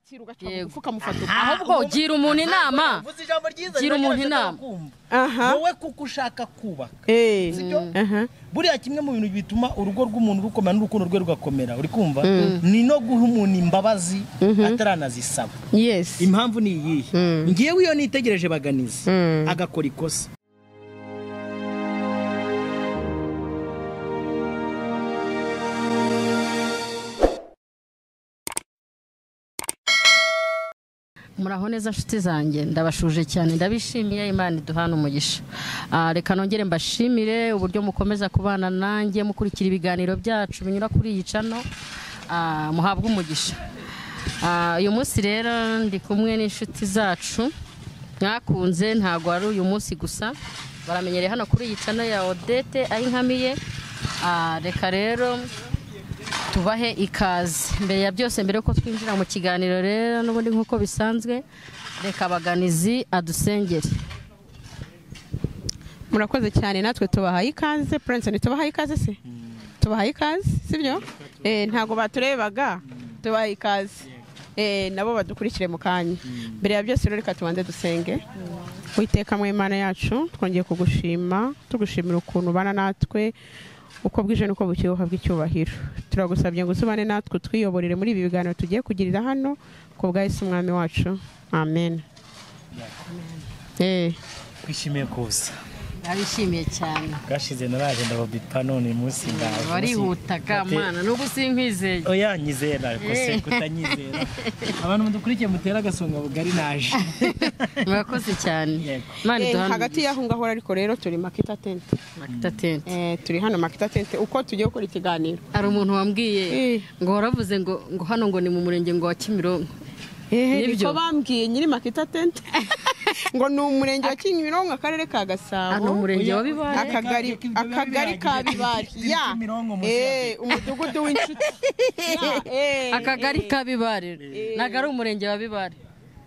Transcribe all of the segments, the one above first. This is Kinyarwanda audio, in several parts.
Kwakira ugaca bugufi ukamufata. Ahubwo gira umuntu inama. Uvuze ijambo ryiza. Gira umuntu inama. Aha. Wowe kuko ushaka kubaka. Sibyo? Buriya kimwe mu bintu bituma urugo rw'umuntu rukomera n'urukundo rwe rugakomera, uri kumva? Ni no guha umuntu imbabazi ataranazisaba. Yes. Impamvu ni iyihe? Ngewe iyo nitegereje Baganizi agakora ikosa. Muraho neza nshuti zanjye, ndabashuje cyane, ndabishimiye, Imana iduhana umugisha. Reka nongere mbashimire uburyo mukomeza kubana nanjye mukurikira ibiganiro byacu binyura kuri iyi channel. Muhabwe umugisha. Uyu munsi rero ndi kumwe n'inshuti zacu mwakunze, ntago ari uyu munsi gusa, baramenyereye hano kuri iyi channel ya Odette Ayinkamiye. Reka rero tubahe ikaze. Mbere ya byose, mbere yuko twinjira mu kiganiro rero n'ubundi nk'uko bisanzwe, reka Baganizi adusengere. Murakoze cyane, natwe tubahaye ikaze. Prince, ntitubahaye ikaze se? Tubahaye ikaze, sibyo? Ntago baturebaga, tubahaye ikaze. Nabo badukurikire mu kanya. Mbere ya byose rero reka tubanze dusenge. Uwiteka mu Imana yacu, twongeye kugushima, tugushimira ukuntu ubana natwe uko bwije nuko bukeye, uhabwa icyubahiro. Turagusabye ngo usubane natwe, twiyoborere muri ibi biganiro tugiye kugirira hano, ku bwa Yesu umwami wacu. Amen. Twishimiye kuza. Ndabishimiye cyane. Bwashize naraje ndababipa, none uyu munsi ndaje. Warihutaga mana, nubwo sinkwizeye. Oya nyizera, ariko se kutanyizera. Abantu mudukurikiye mutera agasonga bugari naje. Murakoze cyane. Imana iduhane. Hagati y'aho ngaho ariko rero turi Makita Tent. Makita Tent. Turi hano Makita Tent uko tugiye gukora ikiganiro. Hari umuntu wambwiye ngo waravuze ngo ngo hano ngo ni mu murenge ngo wa Kimironko. Niko bambwiye nyiri Makita Tent. Ngo ni umurenge wa Kimironko, akarere ka Gasabo. Ano umurenge wa Bibare. Akagari ka Bibare. Ya. Umudugudu w'inshuti. Akagari ka Bibare. Nagari umurenge wa Bibare.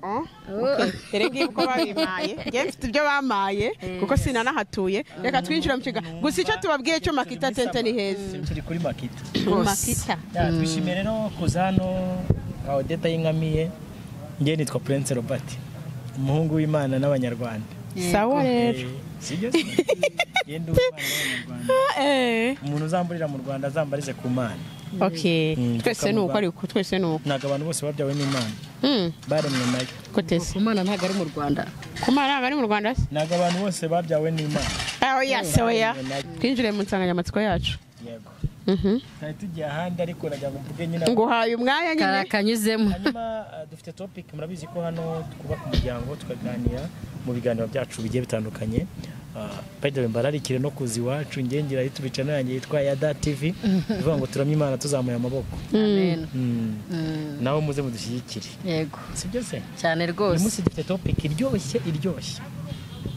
Okay. Rege uko babimaye. Nge mfite ibyo bamaye kuko sinanahatuye. Reka twinjira mu kiganiro. Gusa icyo tubabwiye cyo Makita Tent ni heza. Turi kuri Makita. Makita. Twishimiye rero kuza hano nka Odette Ayinkamiye. Nge nitwa Prince Robert, umuhungu w'Imana n'Abanyarwanda. Sawa rero. Sibyo? Ngende w'Imana n'Abanyarwanda. Umuntu uzamburira mu Rwanda azambarize ku Mana. Okay. Twese nuko ariko twese nuko. Ntago abantu bose babyawe n'Imana. Baremwe nayo. Kotese. Ku Mana ntago ari mu Rwanda. Ku Mana ntago ari mu Rwanda se? Ntago abantu bose babyawe n'Imana. Oya se oya. Twinjire mu nsanganyamatsiko yacu. Yego. Twari tugiye ahandi ariko nagira ngo mvuge nyine nguhaye umwanya nyine kanyuzemo. Hanyuma dufite topic, murabizi ko hano twubaka umuryango, tukaganira mu biganiro byacu bigiye bitandukanye. By the way, mbararikire no kuza iwacu, ngengira YouTube channel yanjye yitwa Yada TV, ivuga ngo turamye Imana tuzamuye amaboko. Amen. Nawe muze mudushyigikire. Yego. Sibyo se? Cyane rwose. Uyu munsi dufite topic iryoshye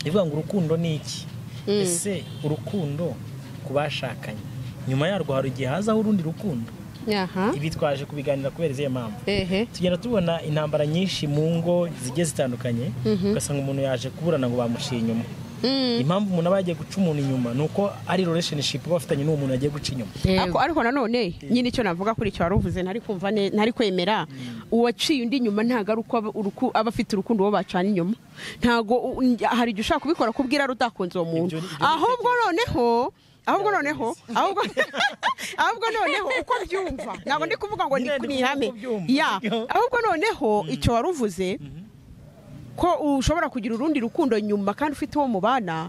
ivuga ngo urukundo ni iki? Ese urukundo ku bashakanye nyuma yarwo hari igihe hazaho urundi rukundo? Ibi twaje kubiganira kubera izihe mpamvu? Tugenda tubona intambara nyinshi mu ngo zigiye zitandukanye, ugasanga umuntu yaje kuburana ngo bamushiye inyuma. Impamvu umuntu aba yagiye guca umuntu inyuma ni uko ari relationship bafitanye n'uwo muntu agiye guca inyuma. Ariko nanone nyine icyo navuga kuri icyo waruvuze, ntari kumva ntari kwemera. Uwaciye undi inyuma ntago ari uko aba afite urukundo uwo bacana inyuma. Ntago hari igihe ushaka kubikora kubwira rudakunze uwo muntu. Ahubwo noneho uko byumva, ntabwo ndi kuvuga ngo ni ihame ya, ahubwo noneho icyo waruvuze ko ushobora kugira urundi rukundo nyuma kandi ufite uwo mubana.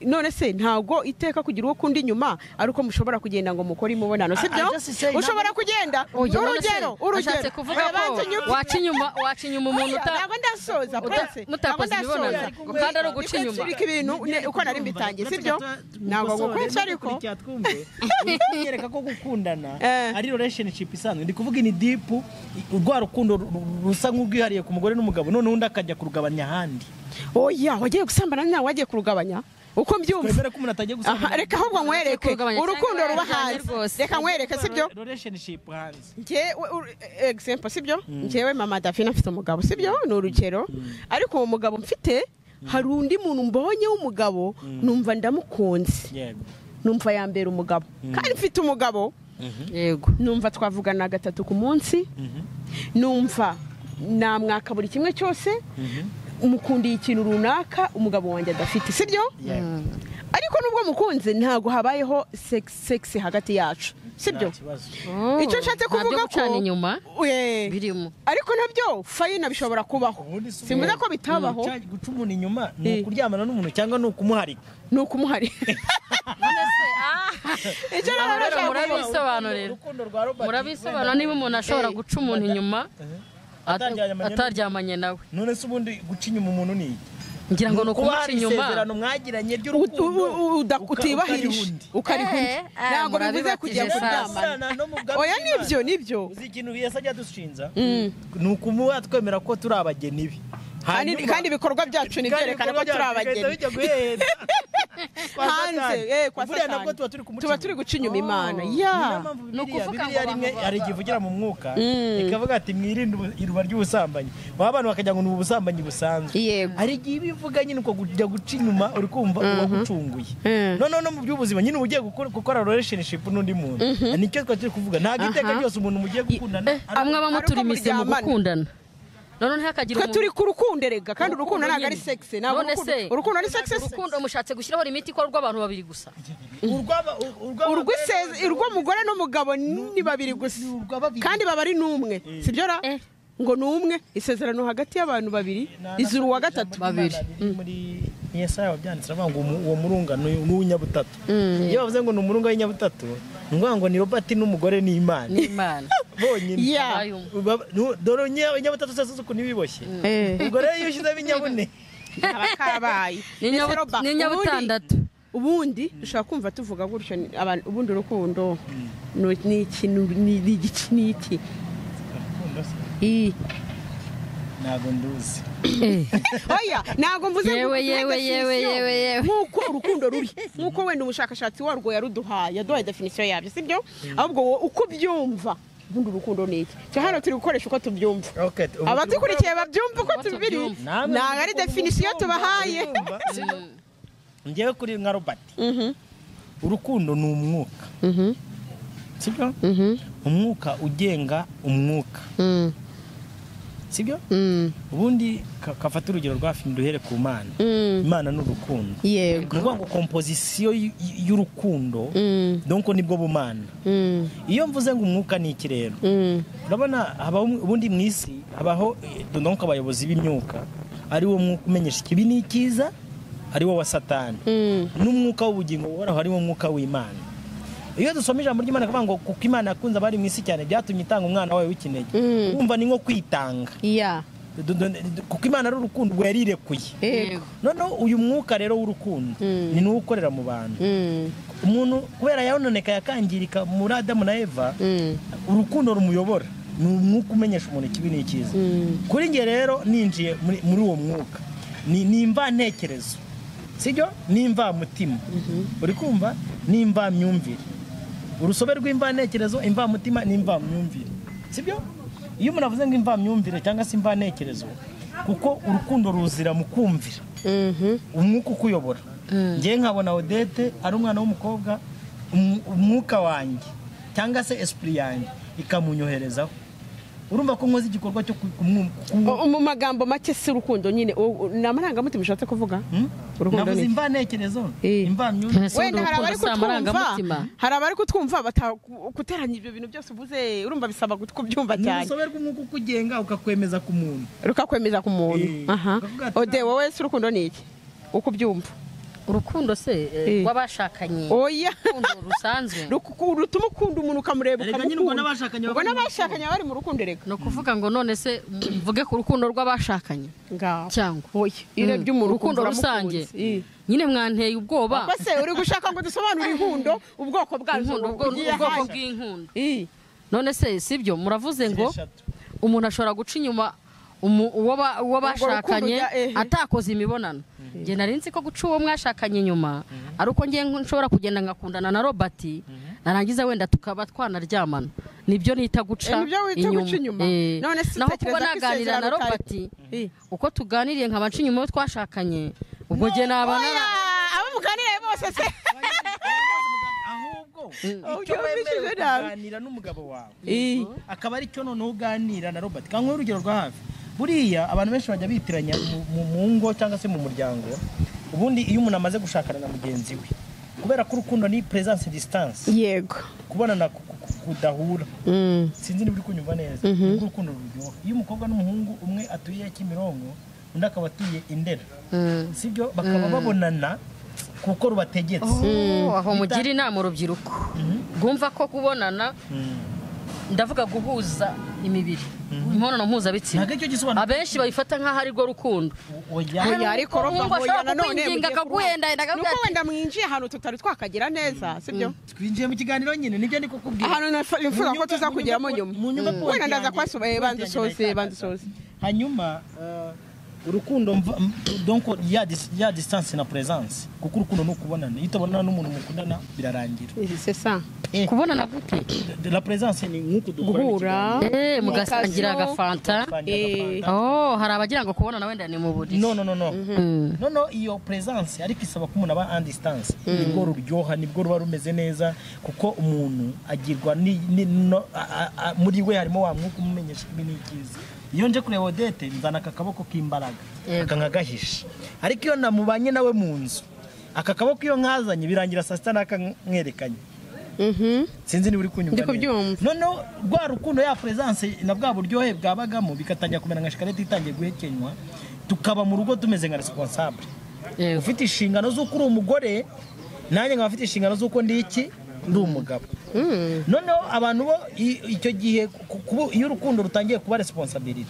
None se ntago iteka kugira uwo kundi nyuma ari uko mushobora kugenda ngo mukore imibonano, sibyo? Ushobora kugenda urugero kuvuga ko waca inyuma umuntu ntabwo ndasoza Prince, mutakoze imibonano kandi ari uguca inyuma ibintu uko nari mbitangiye, sibyo? Ntabwo ngukwica ariko yereka ko gukundana ari relationship isanzwe. Ndi kuvuga ni deep, urwa rukundo rusa nk'urwihariye ku mugore n'umugabo, none undi akajya kurugabanya ahandi. Oya, wagiye gusambana nawe wagiye kurugabanya uko mbyumva. Twemere ko umuntu atagiye gusambana. Reka ahubwo nkwereke urukundo ruba hanze. Reka nkwereke, sibyo? Relationship hanze. Nge example, sibyo? Ngewe mama Davina mfite umugabo, sibyo? Ni urugero. Ariko uwo mugabo mfite hari undi muntu mbonye w'umugabo numva ndamukunze. Yego. Numva yambera umugabo. Kandi mfite umugabo. Yego. Numva twavugana gatatu ku munsi. Numva namwaka buri kimwe cyose. Mukundiye ikintu runaka umugabo wanjye adafite, sibyo? Ariko nubwo mukunze ntago habayeho sex hagati yacu, sibyo? Icyo nshatse kuvuga ko inyuma birimo, ariko nabyo fayina bishobora kubaho, simvuze ko bitabaho. Guca umuntu inyuma ni ukuryamana n'umuntu cyangwa ni ukumuharika? Ni ukumuharika. Icyo murabisobanurira, murabisobanura niba umuntu ashobora guca umuntu inyuma ataryamanye nawe. None se ubundi guca inyuma umuntu ni iki? Ngira ngo ni ukumuca inyuma. Isezerano mwagiranye ry'urukundo utibahirije ukarihundi, ntabwo bivuze kujya kuryamana. Oya, nibyo nibyo. Uzi ikintu Yesu ajya dushinza ni ukumuha twemera ko turi abageni be, kandi ibikorwa byacu nibyerekana ko turi abageni hanze kwa Satani tuba turi guca inyuma Imana. Ya ni ukuvuga ngo rimwe hari igihe ivugira mu mwuka ikavuga ati mwirinde iruba ry'ubusambanyi, waba abantu bakagira ngo ni ubusambanyi busanzwe. Hari igihe ibivuga nyine uko kujya guca inyuma uri kumva uwagucunguye. None no mu by'ubuzima nyine ugiye gukora relationship n'undi muntu, nicyo twari turi kuvuga. Ntabwo iteka ryose umuntu mugiye gukundana amwe abamuturimise mu gukundana. None ntakagira umuntu turi ku rukundo rega, kandi urukundo ntabwo ari sex, ntabwo urukundo ari sex. Urukundo mushatse gushyiraho limit ko rw'abantu babiri gusa, urw'umugore n'umugabo ni babiri gusa, kandi baba ari n'umwe, sibyo ra? Ngo ni umwe, isezerano hagati y'abantu babiri izuru wa gatatu babiri. Muri Yesaya wabyanditse avuga ngo uwo murunga ni uw'inyabutatu. Iyo bavuze ngo ni umurunga w'inyabutatu, ni ukuvuga ngo ni Robert n'umugore ni Imana. Ni Imana bonyine. Dore inyabutatu zose ukuntu ibiboshye. Ubwo rero iyo ushyizemo inyabune abakabaye ni inyabutandatu. Ubundi dushobora kumva tuvuga gutyo, ubundi urukundo ni iki, ni iki, ni iki? Ntabwo nduzi. Oya, ntabwo mvuze yewe yewe yewe yewe nkuko urukundo ruri, nkuko wenda umushakashatsi warwo yaruduhaye, yaduhaye definition yabyo, sibyo? Ahubwo uko byumva ubundi urukundo ni iki? Cyo hano turi gukoresha uko tubyumva. Abatukurikiye babyumva uko tubiri, ntabwo ari definition tubahaye. Ngewe kuri nka Robert, urukundo ni umwuka, sibyo? Umwuka ugenga umwuka, sibyo? Ubundi kafata urugero rwa filime duhere ku Mana. Imana ni urukundo. Yego. Ni ukuvuga ngo composition y'urukundo, donc nibwo bumana. Iyo mvuze ngo umwuka ni iki rero, urabona habaho ubundi mu isi habaho donc abayobozi b'imyuka, ari wo mwuka umenyesha ikibi n'ikiza, ari wo wa Satani, n'umwuka w'ubugingo buhoraho ari wo mwuka w'Imana. Iyo dusoma ijambo ry'Imana kavuga ngo kuko Imana yakunze abari mu isi cyane byatumye itanga umwana wayo w'ikinege. Umva ni nko kwitanga. Kuko Imana ari urukundo ubwo yarirekuye. Noneho uyu mwuka rero w'urukundo ni nuwo ukorera mu bantu. Umuntu kubera yononeka yakangirika muri Adamu na Eva, urukundo rumuyobora. Ni umwuka umenyesha umuntu ikibi n'ikiza. Kuri nge rero ninjiye muri uwo mwuka. Ni imvantekerezo. Sibyo? Ni imvamutima. Uri kumva? Ni imvamyumvire. Urusobe rw'imvantekerezo, imvamutima n'imvamyumvire. Sibyo? Iyo umuntu avuze ngo imvamyumvire cyangwa se imvantekerezo, kuko urukundo ruzira mu kumvira. Umwuka ukuyobora. Ngiye nkabona Odette ari umwana w'umukobwa, umwuka wanjye cyangwa se esprit yanjye ikamunyoherezaho. Urumva ko nkoze igikorwa cyo mu magambo make si urukundo nyine ni amarangamutima ushatse kuvuga. Urukundo ni imvantekerezo, imvamyumvire. Wenda hari abari kutwumva, hari abari kutwumva batakuteranya ibyo bintu byose uvuze, urumva bisaba kubyumva cyane. Ni urusobe rw'umwuka ukugenga ukakwemeza ku muntu. Rukakwemeza ku muntu. Aha. Ode wowe si urukundo ni iki? Uko ubyumva? Urukundo se rw'abashakanye? Oya, urukundo rusanzwe rutuma ukunda umuntu ukamureba ukamukunda. Ubwo n'abashakanye bari mu rukundo reka. No kuvuga ngo none se mvuge ku rukundo rw'abashakanye cyangwa oya, irebye umuntu urukundo rusange nyine mwanteye ubwoba. Ko se uri gushaka ngo dusobanure inkundo ubwoko bwazo, ubwoko bw'inkundo. None se sibyo muravuze ngo umuntu ashobora guca inyuma uwo bashakanye atakoze imibonano. Nge nari nzi ko guca uwo mwashakanye inyuma ari uko ngiye nshobora kugenda ngakundana na Robert, narangiza wenda tukaba twanaryamana, nibyo nita guca inyuma. None se naho kuba naganira na Robert uko tuganiriye nkaba nca inyuma uwo twashakanye, ubwo nge naba abo muganiriye bose se ahubwo Icyo wemerewe kuganira n'umugabo wawe akaba ari cyo noneho uganira na Robert. Kankuhe urugero rwa hafi. Buriya abantu benshi bajya bitiranya mu ngo cyangwa se mu muryango. Ubundi iyo umuntu amaze gushakana na mugenzi we, kubera ko urukundo ni presence distance, yego, kubonana kudahura, sinzi niba uri kunyumva neza, nibwo urukundo ruryoha. Iyo umukobwa n'umuhungu umwe atuye Kimironko undi akaba atuye Indera, sibyo, bakaba babonana kuko rubategetse. Aho mugira inama urubyiruko rwumva ko kubonana, ndavuga guhuza imibiri, imibonano mpuzabitsina, abenshi babifata nk'aho ari rwo rukundo. Oya, ariko roba nanone nuko wenda mwinjiye ahantu tutari twakagira neza, sibyo? Twinjiye mu kiganiro nyine, nibyo ndi kukubwira. Ahantu nifuza ko tuzakugeramo nyuma. Wenda ndaza kwasubaye bandusoze. Hanyuma urukundo donc ya distance na presence, kuko urukundo no kubonana, iyo utabonana n'umuntu mukundana birarangira. C'est ça. Kubonana gute? La présence ni nkuko dukora guhura, mugasangira agafanta. Oh, hari abagira ngo kubonana wenda ni mu buriri. No no no no. No no, iyo presence ariko isaba ko umuntu aba en distance, nibwo ruryoha, nibwo ruba rumeze neza, kuko umuntu agirwa ni muri we harimo wa mwuka umumenyesha ibi n'ikiza. Iyo nje kureba Odette nzana aka kaboko k'imbaraga akangagahisha, ariko iyo namubanye nawe mu nzu aka kaboko iyo nkazanye birangira saa sita nakamwerekanye. Sinzi niba uri kunyumva neza. Noneho rwa rukundo ya presence na bwa buryohe bwabagamo bikatangira kumera nka shikarete itangiye guhekenywa, tukaba mu rugo tumeze nka responsable. Ufite inshingano z'uko uri umugore, nanjye nkaba mfite inshingano z'uko ndi iki, ndi umugabo. Noneho abantu bo icyo gihe iyo urukundo rutangiye kuba responsibility,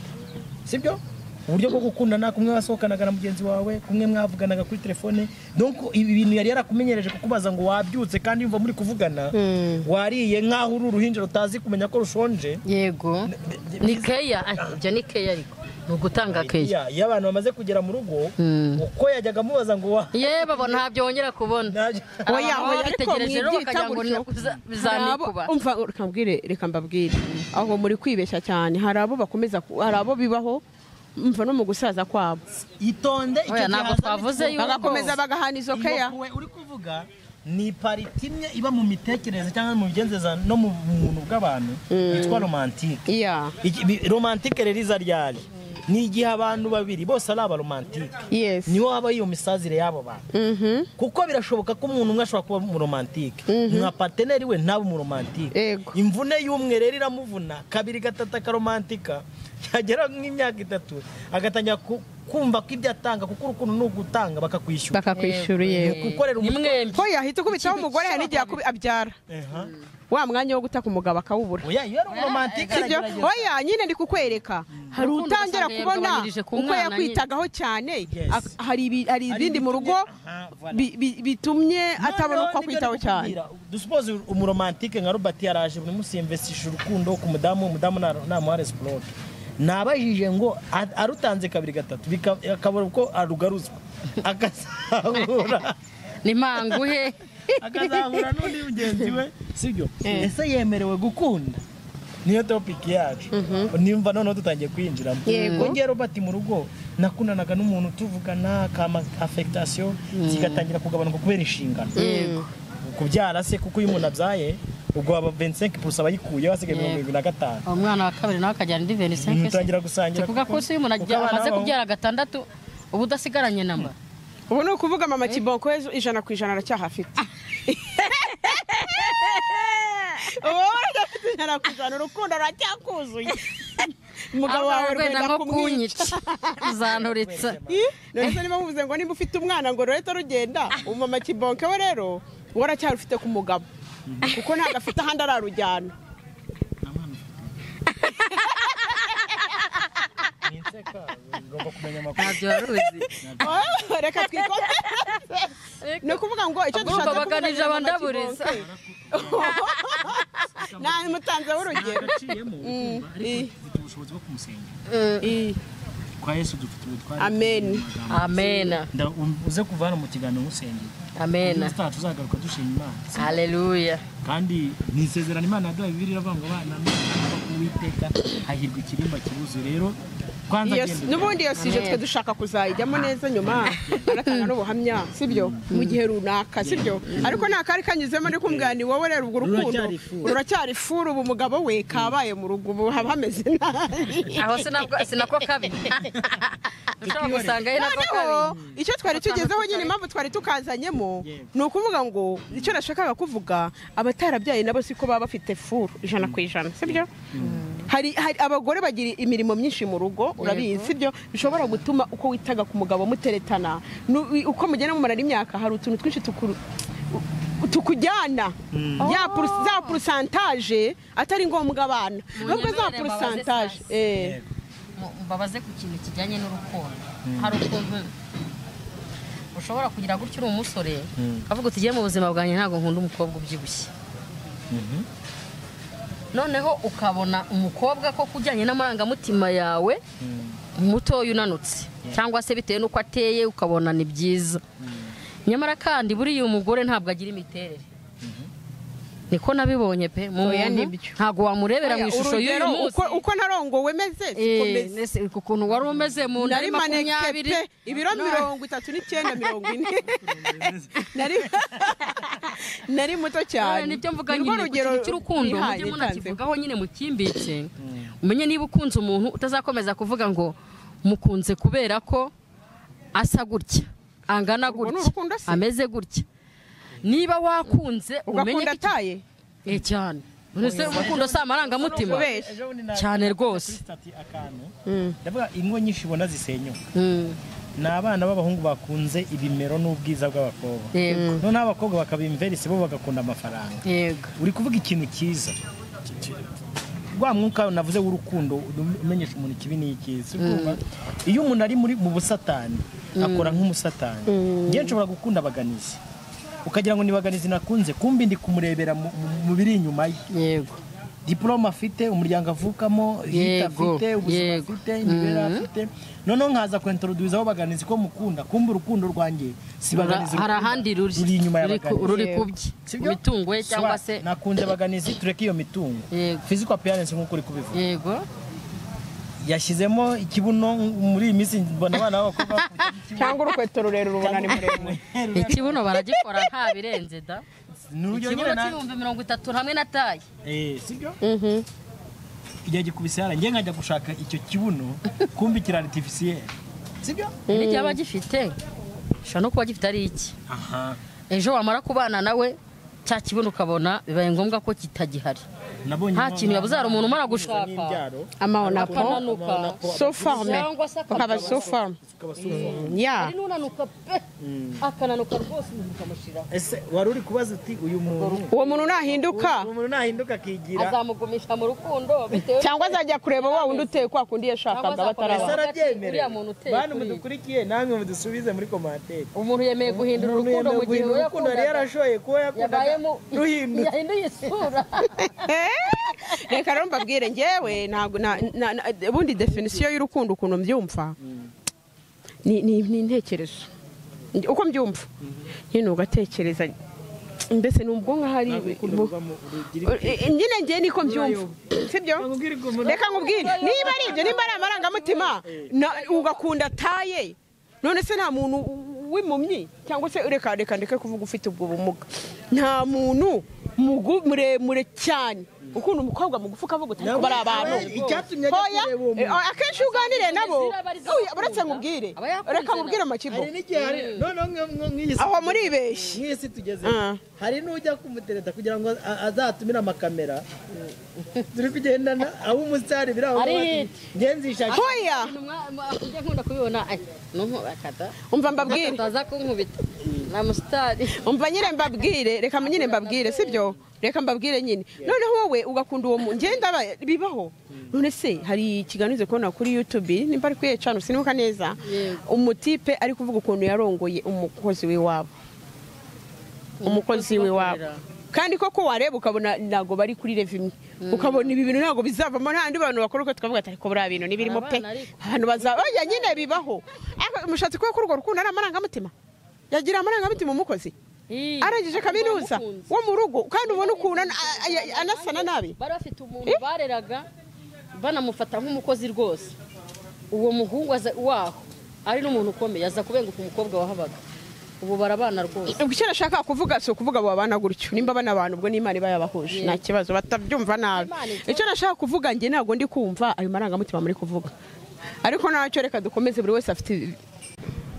sibyo? Uburyo bwo gukundana, kumwe wasohokanaga na mugenzi wawe, kumwe mwavuganaga kuri telefone, donc ibi bintu yari yarakumenyereje kukubaza ngo wabyutse kandi yumva muri kuvugana, wariye nkaho uri uruhinja rutazi kumenya ko rushonje. Yego, ni keya, ibyo ni keya, ariko ni ugutanga keya. Iyo abantu bamaze kugera mu rugo, uko yajyaga amubaza ngo ye babo ntabyo wongera kubona. Oya, ariko mwibyita gutyo bizanikuba. Umva reka mbabwire, aho muri kwibeshya cyane. Hari abo bakomeza, hari abo bibaho mva no mu gusaza kwabo. Itonde icyo ntabwo twavuze yuko bagakomeza bagahana izo keya. Uri kuvuga ni pariti imwe iba mu mitekerereze cyangwa mu migenzereze no mu muntu bw'abantu yitwa romantique. Romantique rero iza ryari? Ni igihe abantu babiri bose ari abaromantike. Niho haba iyo misazire y'abo bantu. Kuko birashoboka ko umuntu umwe ashobora kuba umuromantike, nka partenaire we ntabe umuromantike. Imvune y'umwe rero iramuvuna kabiri gatatu akaromantika, yagera nk'imyaka itatu agatangira kumva ko ibyo atanga, kuko urukundo ni ugutanga bakakwishyura. Bakakwishura, yego. Gukorera umwe ko yahita ukubitaho umugore hari n'igihe abyara wa mwanya wo gutaka umugabo akawubura. Oya, iyo ari umuromantike aragerageza. Oya, nyine ndi kukwereka hari utangira kubona uko yakwitagaho cyane, hari ibindi mu rugo bitumye atabona uko akwitaho cyane. Dusuppose umuromantike nka Robert yaraje buri munsi yinvestisha urukundo ku mudamu, umudamu namuha reciproque. Nabajije ngo arutanze kabiri gatatu akabura uko arugaruzwa, akazahura ni manguhe, akazahura n'undi mugenzi we, sibyo? Ese yemerewe gukunda? Niyo topic yacu. Nimva noneho dutangiye kwinjiramo. Ngiye Robert mu rugo nakundanaga n'umuntu tuvugana kama affectation zigatangira kugabanuka kubera inshingano. Kubyara se, kuko iyo umuntu abyaye ubwo aba 25% abayikuye basigaye 75. Umwana wa kabiri nawe akajyana indi 25. Mutangira gusangira. Kuvuga ko se umuntu amaze kubyara gatandatu ubu udasigaranye namba. Ubu ni ukuvuga mama Kibonko 100% aracyahafite. Ubu arafite 100%, urukundo aracyakuzuye. Umugabo wawe rwenda nko kunyica uzanturitsa. None se niba muvuze ngo nimba ufite umwana ngo rureta rugenda, mama Kibonko we rero waracyarufite ku mugabo, kuko ntabwo afite ahandi ararujyana. Reka twikore. Ni ukuvuga ngo icyo dushatse kuvuga baganije abandaburiza. Nta mutanze w'urugero. Ariko dufite ubushobozi bwo kumusengera. Kwa Yesu dufite ubutware. Amen. Amen. Uze kuva hano mu kiganiro musengera. Amen. Tuzagaruka dushima Imana. Haleluya. Kandi ni isezerano Imana yaduhaye, Bibiliya iravuga ngo abana n'Uwiteka hahirwa ikirimba kibuze. Rero Kwanza genda. N'ubundi iyo sije twe dushaka kuzayijyamo neza nyuma aratanga n'ubuhamya, sibyo, mu gihe runaka, sibyo, ariko nta kari kanyuzemo ndi kumbwira ni wowe rero ubwo urukundo Ruracyari furu. Ruracyari furu, ubu umugabo we kabaye mu rugo ubu haba hameze nabi. Aho sinako kabi ushobora gusanga ari nako Noneho kabi. icyo twari tugezeho nyine, impamvu twari tukazanyemo ni ukuvuga ngo icyo nashakaga kuvuga, abatarabyaye nabo siko baba bafite furu 100%, sibyo? Hari abagore bagira imirimo myinshi mu rugo, urabizi, sibyo, bishobora gutuma uko witaga ku mugabo muteretana, uko mugenda mumarana imyaka, hari utuntu twinshi tukujyana ya za pourcentage atari ngombwa abana, ahubwo za Munyemerere mbabaze pourcentage sasa. Mbabaze ku kintu kijyanye n'urukundo. Hari ukuntu ushobora kugira gutyo uri umusore ukavuga uti "Jye mu buzima bwanjye ntabwo nkunda umukobwa ubyibushye." Noneho ukabona umukobwa ko kujyanye n'amarangamutima yawe mutoya unanutse cyangwa se bitewe n'uko ateye ukabona ni byiza, nyamara kandi buriya umugore ntabwo agira imiterere. Niko nabibonye pe mu Oya, muntu nibyo. ntabwo wamurebera mu ishusho y'uyu Urugero, munsi uko narongowe meze siko meze. Nese ukuntu wari umeze mu nda Nari ari maneke 20 pe, ibiro 39, 40, nari muto cyane. Nibyo mvuga Nirwo nyine ku rugero kintu cy'urukundo nihaye mujye ntanzeho. Munakivugaho nyine mukimbitse, umenye niba ukunze umuntu utazakomeza kuvuga ngo mukunze kubera ko asa gutya, angana Urwo ni gutya, urukundo se? ameze gutya. Niba wakunze umenye Ugakunda ko ataye. Cyane. Ese urukundo si amarangamutima? Kubeshya. Ejo bundi Cyane rwose. kuri stati akantu ndavuga ingo nyinshi ubona zisenyuka ni abana b'abahungu bakunze ibimero n'ubwiza bw'abakobwa, Yego. noneho abakobwa bakaba imverisi, bo bagakunda amafaranga. Yego. Uri kuvuga ikintu cyiza, rwa mwuka navuze w'urukundo umenyesha umuntu ikibi n'icyiza. Urumva? Iyo umuntu ari muri mu busatani akora nk'umusatani. Njye nshobora gukunda abaganizi ukagira ngo ni baganizi nakunze, kumbi ndi kumurebera mu biri inyuma ye, Yego. diporome afite, umuryango avukamo, hita Yego, afite, ubuzima yego. afite, imibereho afite, noneho nkaza kwentoruduza aho baganizi ko mukunda, kumbe urukundo rwanjye si baganizi, Hari ahandi ruri ruri inyuma ya ruri ku- baganizi. ruri kubye Sibyo? mitungo ye cyangwa Soit, se nakunze baganizi, tureke iyo mitungo, Yego. physical appearance nk'uko uri kubivuga, Yego. yashyizemo ikibuno. Muri iyi minsi mbona abana b'abakobwa bakubita ikibuno. Cyangwa urukweto rurerure ubona ni muremure. Ikibuno baragikora nta birenze da. Ni urugero Ikibuno nyine 30,000 hamwe na taye. Sibyo, igihe gikubise hara njye nkajya gushaka icyo kibuno, kumbi kiri artificiel, sibyo? N'igihe aba agifite, ushobora no kuba agifite ari iki, Aha. ejo wamara kubana nawe cya kibuno ukabona bibaye ngombwa ko kitagihari. Nabonye Nta kintu yabuze, hari umuntu umara gushaka n'imbyaro Amaonapo akananuka so forme Cyangwa se ukaba so forme ukaba sufa. Ya. Hari n'unanuka pe, akananuka rwose umuntu ukamushiraho. Ese wari uri kubaza uti uyu muntu Uwo muntu nahinduka uwo muntu nahinduka akigira azamugumisha mu rukundo bitewe cyangwa azajya kureba wa wundi uteye kwa kundi yashakaga Cyangwa bataraba. Ese azakomeza- arabyemerewe? Uriya muntu uteye Bantu kuriya. mudukurikiye namwe mudusubize muri komantere. Umuntu yemeye guhindura Umuntu urukundo yemeye mu gihe guhindura we urukundo yari yakundaga yarashoye kuba yakundaga yabayemo ruhindutse. Yahinduye isura. Reka rero mbabwire, njyewe ntabwo ubundi definisiyo y'urukundo ukuntu mbyumva ni intekerezo. Uko mbyumva nyine ugatekereza, mbese ni ubwonko ahari Ntabwo urukundo ruvamo rugira nyine njye niko mbyumva, sibyo? Nkubwire ukuntu- Reka nkubwire, niba ari ibyo, nimba ari amarangamutima ugakunda ataye, none se nta muntu w'impumyi cyangwa se reka reka ndeke kuvuga ufite ubwo bumuga, nta muntu muremure cyane ukunda umukobwa mugufi ukavuga uti ariko bari abantu. Icyatumye ajya Hoya, kureba uwo muntu. akenshi iyo uganiriye nabo Zira aba ari zo Oya, uretse akunda. nkubwire, Aba yakunze reka nkubwire nawe. amakibo Hari n'igihe hari noneho nk'iyi si aho muribeshye. Nk'iyi si tugeze Ah. hari n'ujya kumutereta kugira ngo azatumire amakamera turi kugendana aho umusitari biri aho Ari ngaho ati, hit. njye nzishakira Hoya. Ujya nkunda kubibona akata Umva mbabwire. ataza kunkubita na musitari. Umva nyine mbabwire, reka nyine mbabwire, sibyo? Reka mbabwire nyine, noneho wowe ugakunda uwo muntu ngenda bibaho. None se hari ikiganiro kubona kuri YouTube, nimba ari kuri ecanu sinibuka neza, Yego. umutipe ari kuvuga ukuntu yarongoye umukozi w'iwabo, umukozi w'iwabo, kandi koko wareba ukabona ntabwo bari kuri rev imwe, ukabona ibi bintu ntabwo bizavamo. Nta ndi bantu bakora uko tukavuga ati ariko buriya bintu ntibirimo pe. Abana ariko. Abantu bazaba oya nyine bibaho. Ariko mushatse kuba kuri urwo rukundo ari amarangamutima, yagira amarangamutima umukozi arangije kaminuza wo mu rugo, kandi ubona ukuntu anasana nabi. Bari bafite umuntu bareraga banamufata nk'umukozi rwose. Uwo muhungu waho ari n'umuntu ukomeye aza kubenguka umukobwa wahabaga. Ubu barabana rwose. Icyo nashaka kuvuga si ukuvuga babana gutyo, nimba bana abantu ubwo n'Imana iba yabahuje nta kibazo batabyumva nabi. Icyo nashaka kuvuga njye ntabwo ndi kumva ayo marangamutima muri kuvuga, ariko ntacyo reka dukomeze, buri wese afite.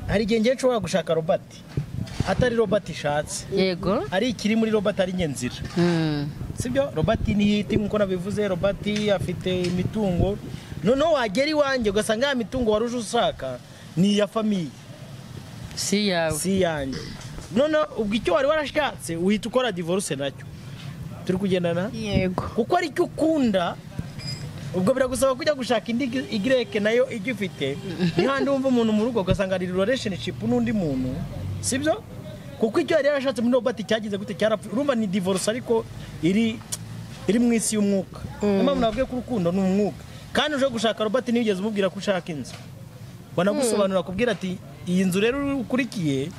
Hari igihe ngiye nshobora gushaka Robert atari Robert ishatse, yego, ari ikiri muri Robert ari nyenzira, sibyo? Robert ni hiti nkuko nabivuze, Robert afite imitungo, noneho wagera iwanjye ugasanga ya mitungo wari uje ushaka ni iya famiye, si yawe, si yanjye. None ubwo icyo wari warashatse uhita ukora divorce nacyo. Turi kugendana? Yego. Kuko ari cyo ukunda, ubwo biragusaba kujya gushaka indi igreke nayo igifite. Ni handi wumva umuntu mu rugo ugasanga ari relationship n'undi muntu, sibyo? Kuko icyo yari yarashatse muri Robert cyagize gute cyarapfa. Urumva ni divorce ariko iri mu isi y'umwuka. Niyo mpamvu navuye ko urukundo ni umwuka. Kandi uje gushaka Robert ntiyigeze umubwira ko ushaka inzu. Banagusobanura kubwira ati iyi nzu rero ukurikiye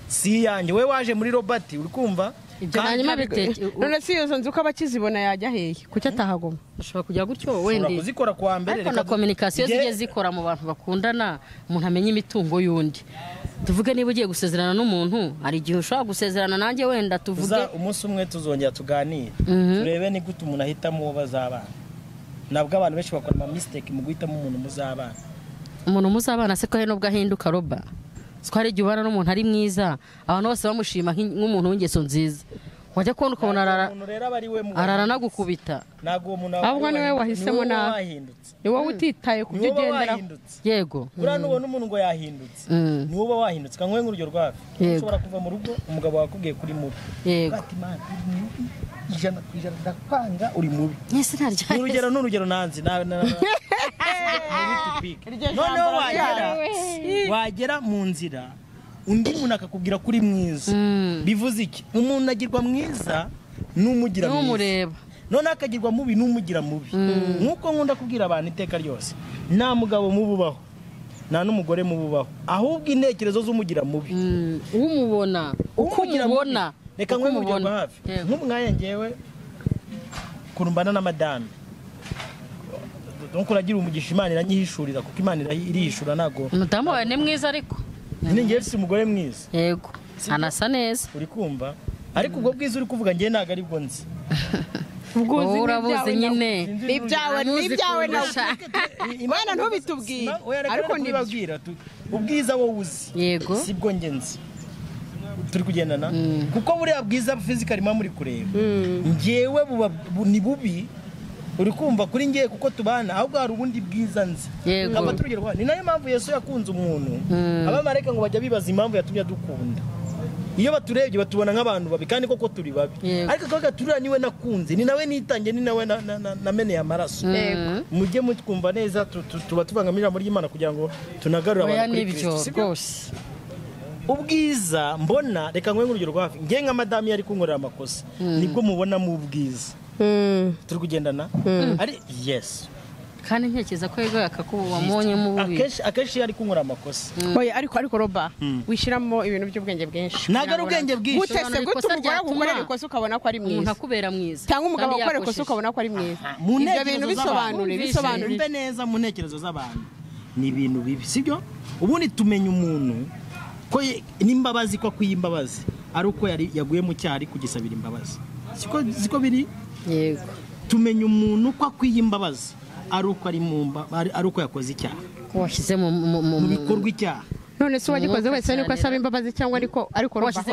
si yanjye, we waje muri Robert uri kumva. Hanyuma biteke none si iyo nzu uko abakizibona yajya hehe? Kuki atahaguma? Ushobora kujya gutyo wenda kuzikora kwa mbere. Ariko na communication zijye zikora mu bantu bakundana, umuntu amenya imitungo y'undi. Tuvuge niba ugiye gusezerana n'umuntu, hari igihe ushobora gusezerana nanjye wenda tuvuge umunsi umwe tuzongera tuganire, turebe ni gute umuntu ahitamo uwo bazabana. Nabwo abantu benshi bakora ama mistake mu guhitamo umuntu muzabana. Umuntu muzabana se ko he nubwo ahinduka Roba, siko hari igihe ubana n'umuntu ari mwiza abantu bose bamushima nk'umuntu w'ingeso nziza, wajya kubona ukabona arara nagukubita. Ahubwo niwe wahisemo nabi, ni wowe utitaye ku byo ugenderaho. Yego, buriya nubona umuntu ngo yahindutse ni wowe wahindutse. Kanguhe nk'urugero rwawe, ushobora kuva mu rugo umugabo wakubwiye kuri mubi, yego, ati man uri mubi 100% ndakwanga, uri mubi. N'urugero n'urugero nanzi noneho wagera mu nzira undi muntu akakubwira kuri mwiza. Bivuze iki? Umuntu agirwa mwiza n'umugira mwiza, none akagirwa mubi n'umugira mubi. Nkuko nkunda kubwira abantu iteka ryose, nta mugabo mubi ubaho, nta n'umugore mubi ubaho, ahubwo intekerezo z'umugira mubi umubona uko umubona. Reka nkwe mu hafi nk'umwanya ngewe kurumbana na madame, donc uragira umugisha Imana iranyihishurira, kuko Imana irihishura. Nago umudamu wawe ni mwiza, ariko ni ngewe si umugore mwiza. Yego, anasa neza, uri kumva. Ariko ubwo bwiza uri kuvuga ngewe ntago ari bwo nzi. Urabuze nyine ibyawe n'ibyawe nawe Imana ntubitubwire, ariko nibabwira ubwiza wowe uzi. Yego, sibwo nge nzi. Turi kugendana? Kuko buriya bwiza physically muri kureba ngewe ni bubi, uri kumva kuri ngiye kuko tubana, ahubwo hari ubundi bwiza nzi. Nkaba turugero, ni nayo mpamvu Yesu yakunze umuntu. Abamarayika ngo bajya bibaza impamvu yatumye adukunda. Iyo baturebye batubona nk'abantu babi, kandi koko turi babi, ariko kaga turira niwe nakunze, ni nawe nitange, ni nawe nameneye amaraso. Mujye mutwumva neza, tuba tuvanga ijambo ry'Imana kugira ngo tunagarure abantu kuri Kristo rwose. Ubwiza mbona, reka nkwe nk'urugero rwa hafi, ngiye nka madame yari kunkorera amakosa, nibwo mubona mu bwiza. Turi kugendana? Ari yes. Kandi ntekereza ko yego yakakubonye mu bubi. Akenshi yari kunkora amakosa. Oya, ariko Roba wishyiramo ibintu by'ubwenge bwinshi. Ntago ari ubwenge bwinshi. Gute se gute umugore agukorera ikosa ukabona ko ari mwiza? Umuntu akubera mwiza. Cyangwa umugabo agukorera ikosa ukabona ko ari mwiza. Ibyo bintu bisobanure. Mbe neza mu ntekerezo z'abantu. Ni ibintu bibi, sibyo? Ubundi tumenya umuntu ko n'imbabazi ko akwiye imbabazi ari uko yari yaguye mu cyaha ari kugisabira imbabazi. Siko biri? Yego. Tumenya umuntu ko akwiye imbabazi ari uko ari mumba, ari uko yakoze icyaha, ko washyize mu bikorwa icyaha. None se uwagikoze wese niko asaba imbabazi cyangwa ariko Roba?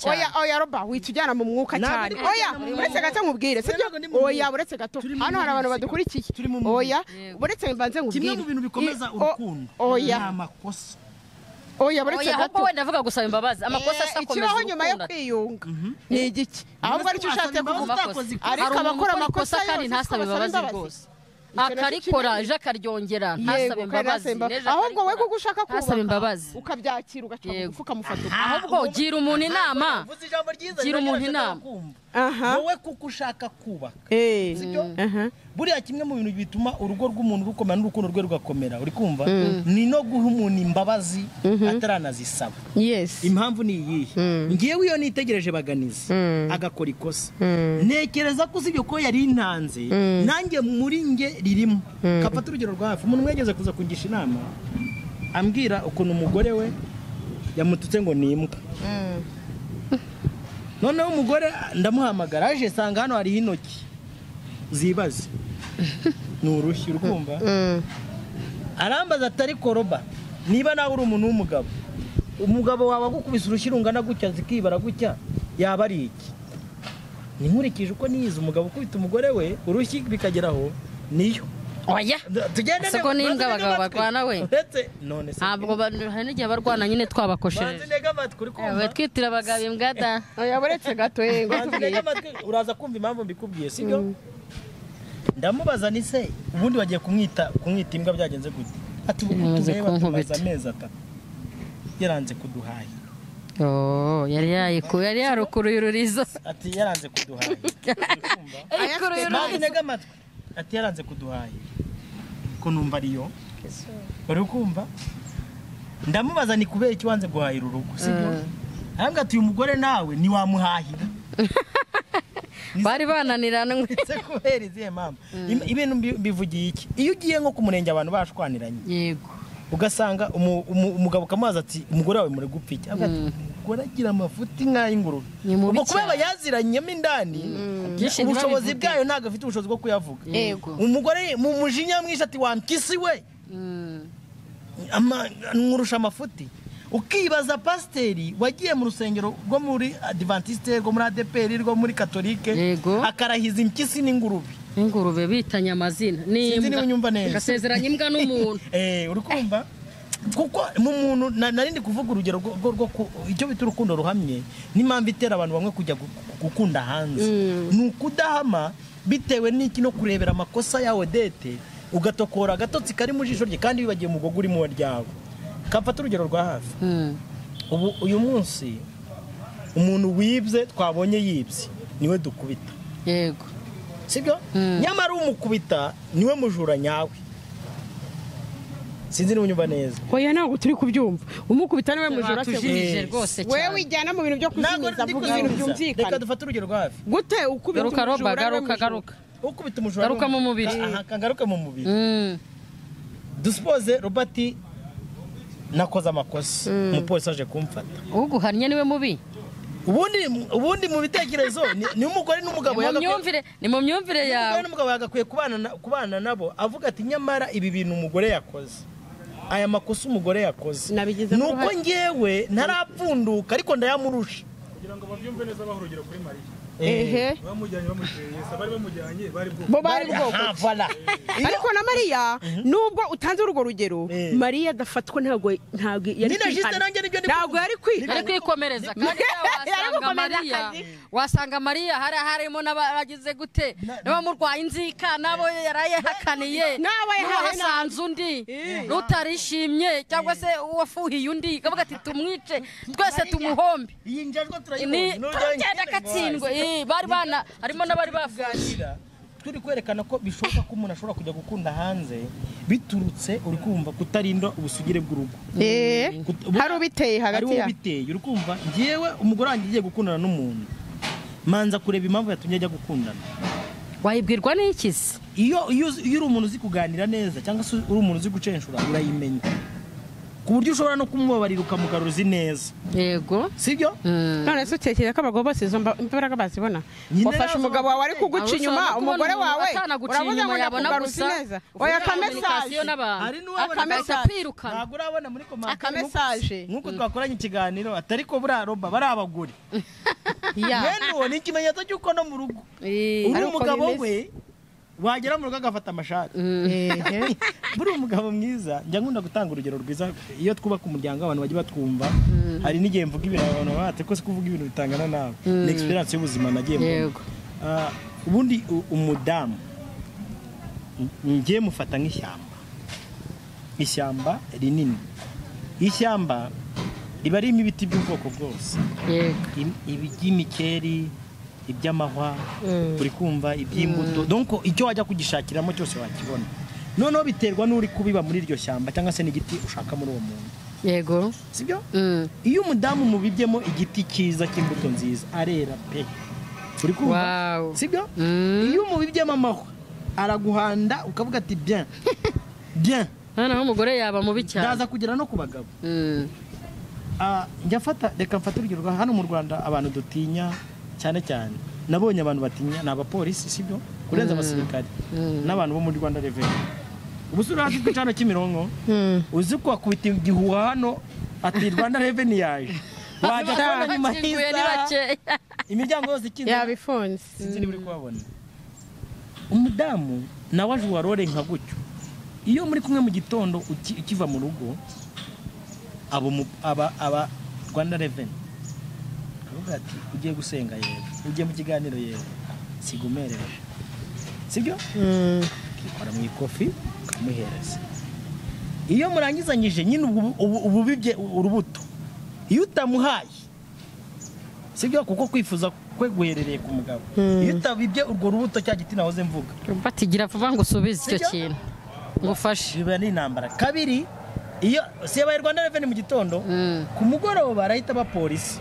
Oya oya Roba witujyana mu mwuka cyane. Oya uretse gato nkubwire, sibyo? Oya uretse gato, hano hari abantu badukurikiye. Oya uretse mbanze nkubwire kimwe mu bintu bikomeza urukundo. Oya ni amakosa. Oya uretse gato, ahubwo wenda avuga gusaba imbabazi, amakosa asakomeza ikibaho nyuma yo kwiyunga ni igiki? Ahubwo aricyo ushatse kuvuga, ariko abakora amakosa kandi ntasabe imbabazi rwose, akarikora ejo akaryongera ntasabe imbabazi. Ahubwo we kuko ushaka kubaka imbabazi ukabyakira ugaca bugufi ukamufata. Ahubwo gira umuntu inama, gira umuntu inama. Wowe kuko ushaka kubaka, sibyo? Buriya kimwe mu bintu bituma urugo rw'umuntu rukomera n'urukundo rwe rugakomera, uri kumva, ni no guha umuntu imbabazi ataranazisaba. Impamvu ni iyihe? Ngewe iyo nitegereje Baganizi agakora ikosa, ntekereza ko usibye ko yari intanze nanjye muri nge ririmo. Kafata urugero rwa hafi, umuntu mwegeze kuza kungisha inama ambwira ukuntu umugore we yamututse ngo ni imbwa. Noneho umugore ndamuhamagara, aje sanga hano hariho intoki zibaze ni urushyi, urumva. Arambaza atari koroba, niba nawe uri umuntu w'umugabo, umugabo wawe agukubise urushyi rungana gutya zikibara gutya, yaba ari iki? Ninkurikije uko niyize, umugabo ukubita umugore we urushyi bikageraho niyo. Oya, siko n'imbwa abagabo barwana we. Ntabwo hari n'igihe barwana nyine twabakoshereje. Twitira abagabo imbwa da. Oya, buretse gato uraza kumva impamvu mbikubwiye, sibyo? Ndamubaza ni se ubundi wagiye kumwita imbwa byagenze gute? Ati ubu tureba tumaze amezi 3 yaranze kuduhahira. Oh, yari yarukuruye ururizo. Ati yaranze kuduhahira. Ati yaranze kuduhahira. Ko numva ariyo. Uri kumva? Ndamubaza ni kubera iki wanze guhahira urugo, sibyo? Arambwira ati uyu mugore nawe ni wamuhahira. Bari bananirana se kubera izihe mama? Ibintu mbivugiye iki? Iyo ugiye nko ku murenge abantu bashwaniranye. Yego. Ugasanga umugabo kamaza ati umugore wawe muri gupfa iki? Avuga ati umugore agira amafuti nk'ay'ingurube. Ubwo kubera yaziranyemo indani, ubushobozi bwayo ntabwo afite ubushobozi bwo kuyavuga. Umugore mu mujinya mwinshi ati wampyisi we, nkurusha amafuti. Ukibaza pasiteri wagiye mu rusengero rwo muri Adventiste, rwo muri ADPR, rwo muri Katolike, akarahiza impyisi n'ingurube. Ingurube bitanye amazina n'imbwa, gasezeranya imbwa n'umuntu. Uri kumva? Kuko mu muntu narindi kuvuga urugero rwo icyo bita urukundo ruhamye, n'impamvu itera abantu bamwe kujya gukunda hanze ni ukudahama bitewe n'iki no kurebera amakosa yawe dete, ugatokora agatotsi kari mu jisho rye kandi wibagiye umugogo uri mu ryawe. Kamfata urugero rwa hafi. Ubu uyu munsi umuntu wibye twabonye yibye niwe dukubita. Yego. Sibyo? Nyamara umukubita niwe mujura nyawe. Sinzi niba unyumva neza. Oya, ntabwo turi kubyumva. Umukubita niwe mujura se. Rwose cyane. Wewe wijyana mu bintu byo kuzimiza, vuga ibintu byumvikana. Reka dufate urugero rwa hafi. Gute ukubita umujura? Garuka garuka. Ukubita umujura. Garuka mu mubiri. Aha, garuka mu mubiri. Dusuppose Robert nakoze amakosa, umupolisi aje kumfata. Uguhannye niwe mubi. Ubundi mu bitekerezo ni umugore n'umugabo yagakwiye, ni mu myumvire yawe. Umugore n'umugabo yagakwiye kubana nabo avuga ati nyamara ibi bintu umugore yakoze, aya makosa umugore yakoze nuko ngewe ntarapfunduka ariko ndayamurusha. Kugira ngo babyumve neza baho urugero kuri Mariya. Ehe. Bamujyanye bamuteye Yesu, bari bamujyanye bari bwoko. Bo bari bwoko. Voilà. Ariko na Mariya nubwo utanze urwo rugero, Mariya adafatwa ntabwo yari kwihana. Ntabwo yari kwihana. Ari kwikomereza kandi wasanga Mariya hari harimo n'abagize gute, n'abamurwaye inzika, nabo yarayehakaniye, n'abasanze undi rutarishimye cyangwa se uwafuhiye undi kavuga ati tumwice twese tumuhombe. Iyi njajwa turayibonye. Tugenda katsindwe. Bari bana harimo n'abari bafuhira. Turi kwerekana ko bishoboka ko umuntu ashobora kujya gukunda hanze biturutse uri kumva kutarinda ubusugire bw'urugo. Hari ubiteye hagati ya. Hari ubiteye uri kumva. Ngewe umugore wanjye agiye gukundana n'umuntu, manza kureba impamvu yatumye ajya gukundana. Wayibwirwa n'iki se? Iyo uri umuntu uzi kuganira neza cyangwa se uri umuntu uzi gucenshura urayimenya, ku buryo ushobora no kumubabarira ukamugaruza neza. Yego. Sibyo? None se utekereza ko abagabo bose izo imbaraga bazibona? Wafashe umugabo wawe ari kuguca inyuma, umugore wawe urabuze ngo ndakugaruza neza. Oya, akamesaje. Akamesaje. Ntabwo urabona muri komanda. Akamesaje. Nkuko twakoranye ikiganiro atari ko buriya roba bari abagore. Mwene uwo ni ikimenyetso cy'uko no mu rugo uri umugabo we wagera mu rugo agafata amashati. Buri umugabo mwiza, njya nkunda gutanga urugero rwiza iyo twubaka umuryango abantu bajya batwumva. Hari n'igihe mvuga ibintu abantu bate ko se kuvuga ibintu bitangana nawe. Ni experience y'ubuzima nagiye mbona. Ubundi umudamu ngiye mufata nk'ishyamba. Ishyamba rinini. Ishyamba riba ririmo ibiti by'ubwoko bwose. Yego. Iby'imikeri, iby'amahwa, uri kumva iby'imbuto, donc icyo wajya kugishakiramo cyose wakibona. Noneho biterwa n'uri kubiba muri iryo shyamba cyangwa se n'igiti ushaka muri uwo muntu. Yego. Sibyo? Iyo umudamu mubibyemo igiti cyiza cy'imbuto nziza arera pe. Uri kumva? Sibyo? Iyo umubibyemo amahwa araguhanda ukavuga ati bien. Bien. Noneho umugore yaba mubi cyane. Ndaza kugera no ku bagabo. Njya fata, reka mfate urugero rwa hano mu Rwanda abantu dutinya cyane cyane. Nabonye abantu batinya ni abapolisi, sibyo? Kurenza abasirikare n'abantu bo muri Rwanda Revenue. Ubu se urazi ko cano Kimironko uzi ko akubita igihuha hano ati Rwanda Revenue yaje. Wajya kubona nyuma y'isa imiryango yose ikinze yabifunze. Sinzi niba uri kubabona. Umudamu nawe aje warore nka gutyo. Iyo muri kumwe mu gitondo ukiva mu rugo aba Rwanda Revenue avuga ati ugiye gusenga yego, ugiye mu kiganiro yego, sigumereje. Sibyo? Ukora mu ikofi ukamuhereza. Iyo murangizanyije nyine ububibye urubuto. Iyo utamuhaye, sibyo, kuko kwifuza kwe guherereye ku mugabo. Iyo utabibye urwo rubuto cya giti nahoze mvuga. Batigira vuba ngo usubize icyo kintu. Ngufashe. Biba ni intambara. Kabiri, iyo si yabaye Rwanda Revenue mu gitondo, ku mugoroba arahita abapolisi.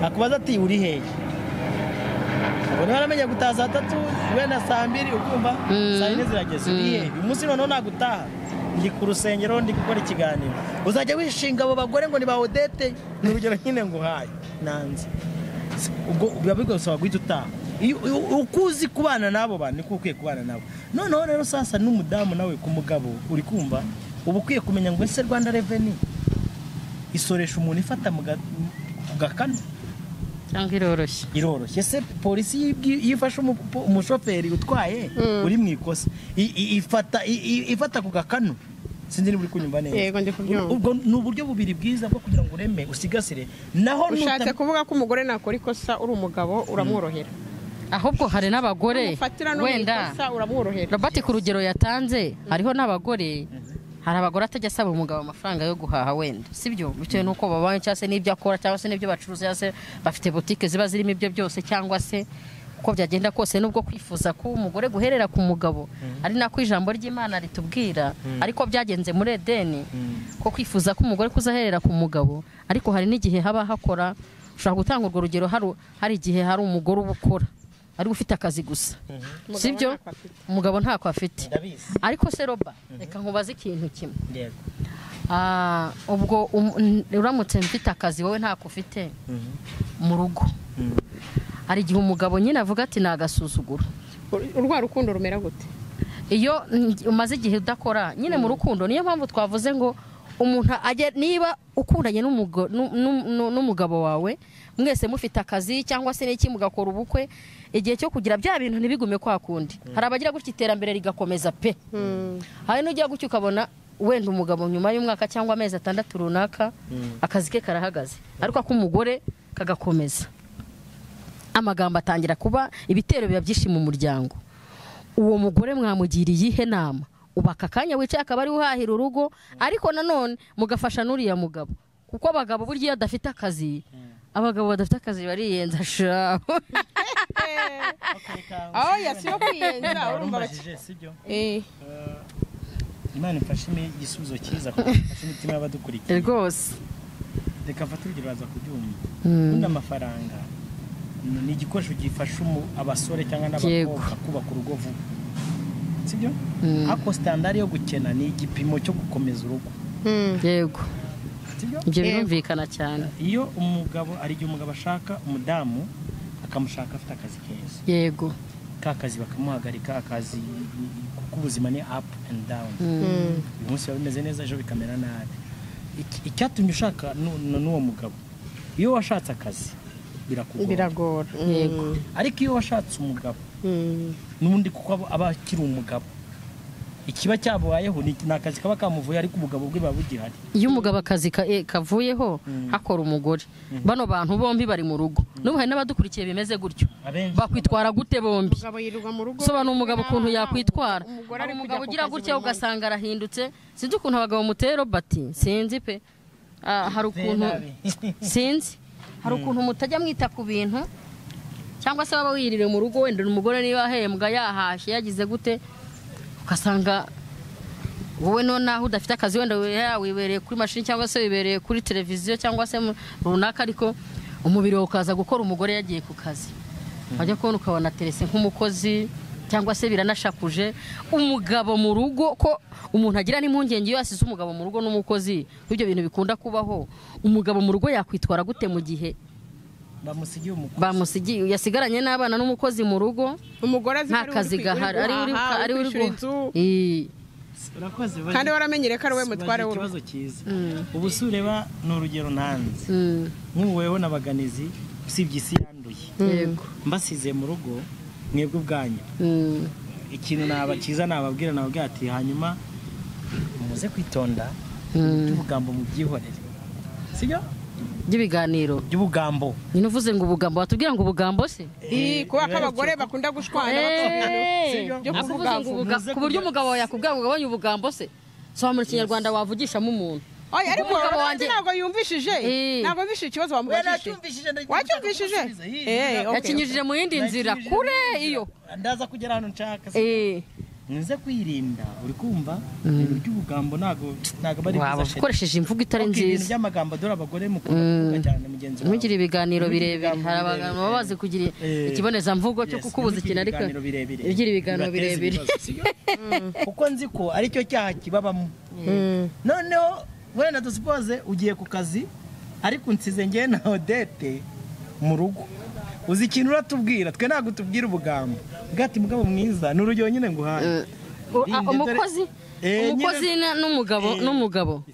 Akubaza ati uri hehe? Ubwo baramenya gutaha saa 3 wenda saa 2 ukumva saa 4 zirageze. Uri hehe? Uyu munsi noneho nagutaha. Ndi ku rusengero ndi gukora ikiganiro. Uzajya wishinga abo bagore ngo ni ba Odette, ni urugero nyine nguhaye. Nanze. Ubwo biba bigusaba guhita utaha. Uko uzi kubana nabo bantu niko ukwiye kubana nabo. Noneho rero sasa n'umudamu nawe ku mugabo uri kumva uba ukwiye kumenya ngo ese Rwanda Revenue isoresha umuntu ifata mu gakano cyangwa iroroshye. Iroroshye. Ese polisi yifashe umushoferi utwaye uri mu ikosa ifata ku gakano. Sinzi niba uri kunyumva neza. Yego ndi kubyumva. Ubwo ni uburyo bubiri bwiza bwo kugira ngo ureme usigasire. Naho ushatse kuvuga ko umugore nakora ikosa uri umugabo uramworohera. Ahubwo hari n'abagore wenda Robert ku rugero yatanze hariho n'abagore, hari abagore atajya asaba umugabo amafaranga yo guhaha wenda, sibyo, bitewe n'uko babanye cyangwa se n'ibyo akora cyangwa se n'ibyo bacuruza cyangwa se bafite boutique ziba zirimo ibyo byose cyangwa se uko byagenda kose, nubwo kwifuza ko umugore guherera ku mugabo ari nako ijambo ry'Imana ritubwira, ariko byagenze muri Edeni ko kwifuza ko umugore kuzaherera ku mugabo, ariko hari n'igihe haba hakora. Ushobora gutanga urwo rugero, hari igihe hari umugore ubukora ari ufite akazi gusa, sibyo, umugabo ntako afite. Ariko se Roba, reka nkubaze ikintu kimwe. Ubwo uramutse mfite akazi wowe ntako ufite mu rugo, hari igihe umugabo nyine avuga ati nagasuzuguro. Urwa rukundo rumera gute iyo umaze igihe udakora nyine mu rukundo? Niyo mpamvu twavuze ngo umuntu ajye, niba ukundanye n'umugabo wawe mwese mufite akazi cyangwa se n'iki mugakora ubukwe, igihe cyo kugira bya bintu ntibigume kwa kundi. Hari abagira gutya iterambere rigakomeza pe. Hari n'ujya gutya ukabona wenda umugabo nyuma y'umwaka cyangwa amezi 6 runaka akazi ke karahagaze, ariko ak'umugore kagakomeza. Amagambo atangira kuba ibitero biba byinshi mu muryango. Uwo mugore mwamugiriye iyihe nama? Ubaka akanya wicaye akaba ari uhahira urugo, ariko nanone mugafasha n'uriya mugabo, kuko abagabo burya iyo adafite akazi, abagabo badafite akazi bariyenza sha. Aho yasiyo kwiyenza urumva bakije, sibyo? Imana ifashe igisubizo cyiza kuko ifashe imitima y'abadukurikiye rwose. Reka mfate urugero baza kubyumva. Ubundi amafaranga ni igikoresho gifasha abasore cyangwa n'abakobwa kubaka urugo vuba, sibyo? Ariko standard yo gukena ni igipimo cyo gukomeza urugo. Yego, ibyo birumvikana cyane. Iyo umugabo ari igihe umugabo ashaka umudamu akamushaka afite akazi keza, yego, ka kazi bakamuhagarika akazi kuko ubuzima ni up and down. Uyu munsi biba bimeze neza, ejo bikamera nabi. Icyatumye ushaka n'uwo mugabo, iyo washatse akazi biragora. Yego. Ariko iyo washatse umugabo n'ubundi kuko aba akiri umugabo, ikiba cyabayeho ni akazi kaba kamuvuye, ariko umugabo bwe buba bugihari. Iyo umugabo akazi kavuyeho hakora umugore, bano bantu bombi bari mu rugo. N'ubu hari n'abadukurikiye bimeze gutyo, bakwitwara gute bombi? Sobanura umugabo ukuntu yakwitwara. Umugabo ugira gutya ugasanga arahindutse, sinzi ukuntu abagabo muteye Robert, sinzi pe. Hari ukuntu sinzi, hari ukuntu mutajya mwita ku bintu Cyangwa se waba wirire mu rugo wenda umugore niba ahembwa yahashye yagize gute, ugasanga wowe nonaho udafite akazi, wenda wibereye kuri mashini cyangwa se wibereye kuri televiziyo cyangwa se runaka, ariko umubiri wawe ukaza gukora umugore yagiye ku kazi. Wajya kubona ukabona terese nk'umukozi cyangwa se biranashakuje umugabo mu rugo, ko umuntu agira n'impungenge iyo yasize umugabo mu rugo n'umukozi. Ibyo bintu bikunda kubaho. Umugabo mu rugo yakwitwara gute mu gihe bamusigiye umukozi, bamusigiye yasigaranye n'abana n'umukozi mu rugo, umugore azi nta kazi gahari, ari uri inzu urakoze. Kandi waramenyere ko ari we mutware w'urugo. Ikibazo cyiza. Ubu se ureba ni urugero ntanze nk'ubu wewe n'abaganizi, usibye isi yanduye, yego, mbasize mu rugo mwebwe ubwanyu, ikintu naba cyiza nababwira ati hanyuma muze kwitonda by'ubugambo mubyihorere, sibyo? By'ibiganiro by'ubugambo nyine uvuze ngo ubugambo, watubwira ngo ubugambo se kuba ko abagore bakunda gushwana bakunda ku buryo umugabo yakubwira ngo ugabanye ubugambo se, so mu Kinyarwanda wavugishamo umuntu. Oya, ariko umugabo wanjye ntabwo yumvishije, ntabwo yumvishije ikibazo wamubajije. Wacyumvishije? Yakinyujije mu yindi nzira kure iyo ndaza kugera hano nshaka. Nze kwirinda, uri kumva ibintu by'ubugambo ntago bari waba ukoresheje imvugo itari nziza. Ibintu by'amagambo dore abagore mukunda cyane mugenzi wawe. Mugira ibiganiro birebire, hari abantu baba bazi kugira ikibonezamvugo cyo kukubuza ikintu, ariko ugira ibiganiro birebire kuko nzi ko aricyo cyaha kibabamo. Noneho wenda dusipoze ugiye ku kazi ariko unsize njye na Odette mu rugo, uzi ikintu uratubwira, twe ntabwo tubwira ubugambo bwati mugabo mwiza ni urugero nyine nguhaye. Umukozi n'umugabo n'umugabo,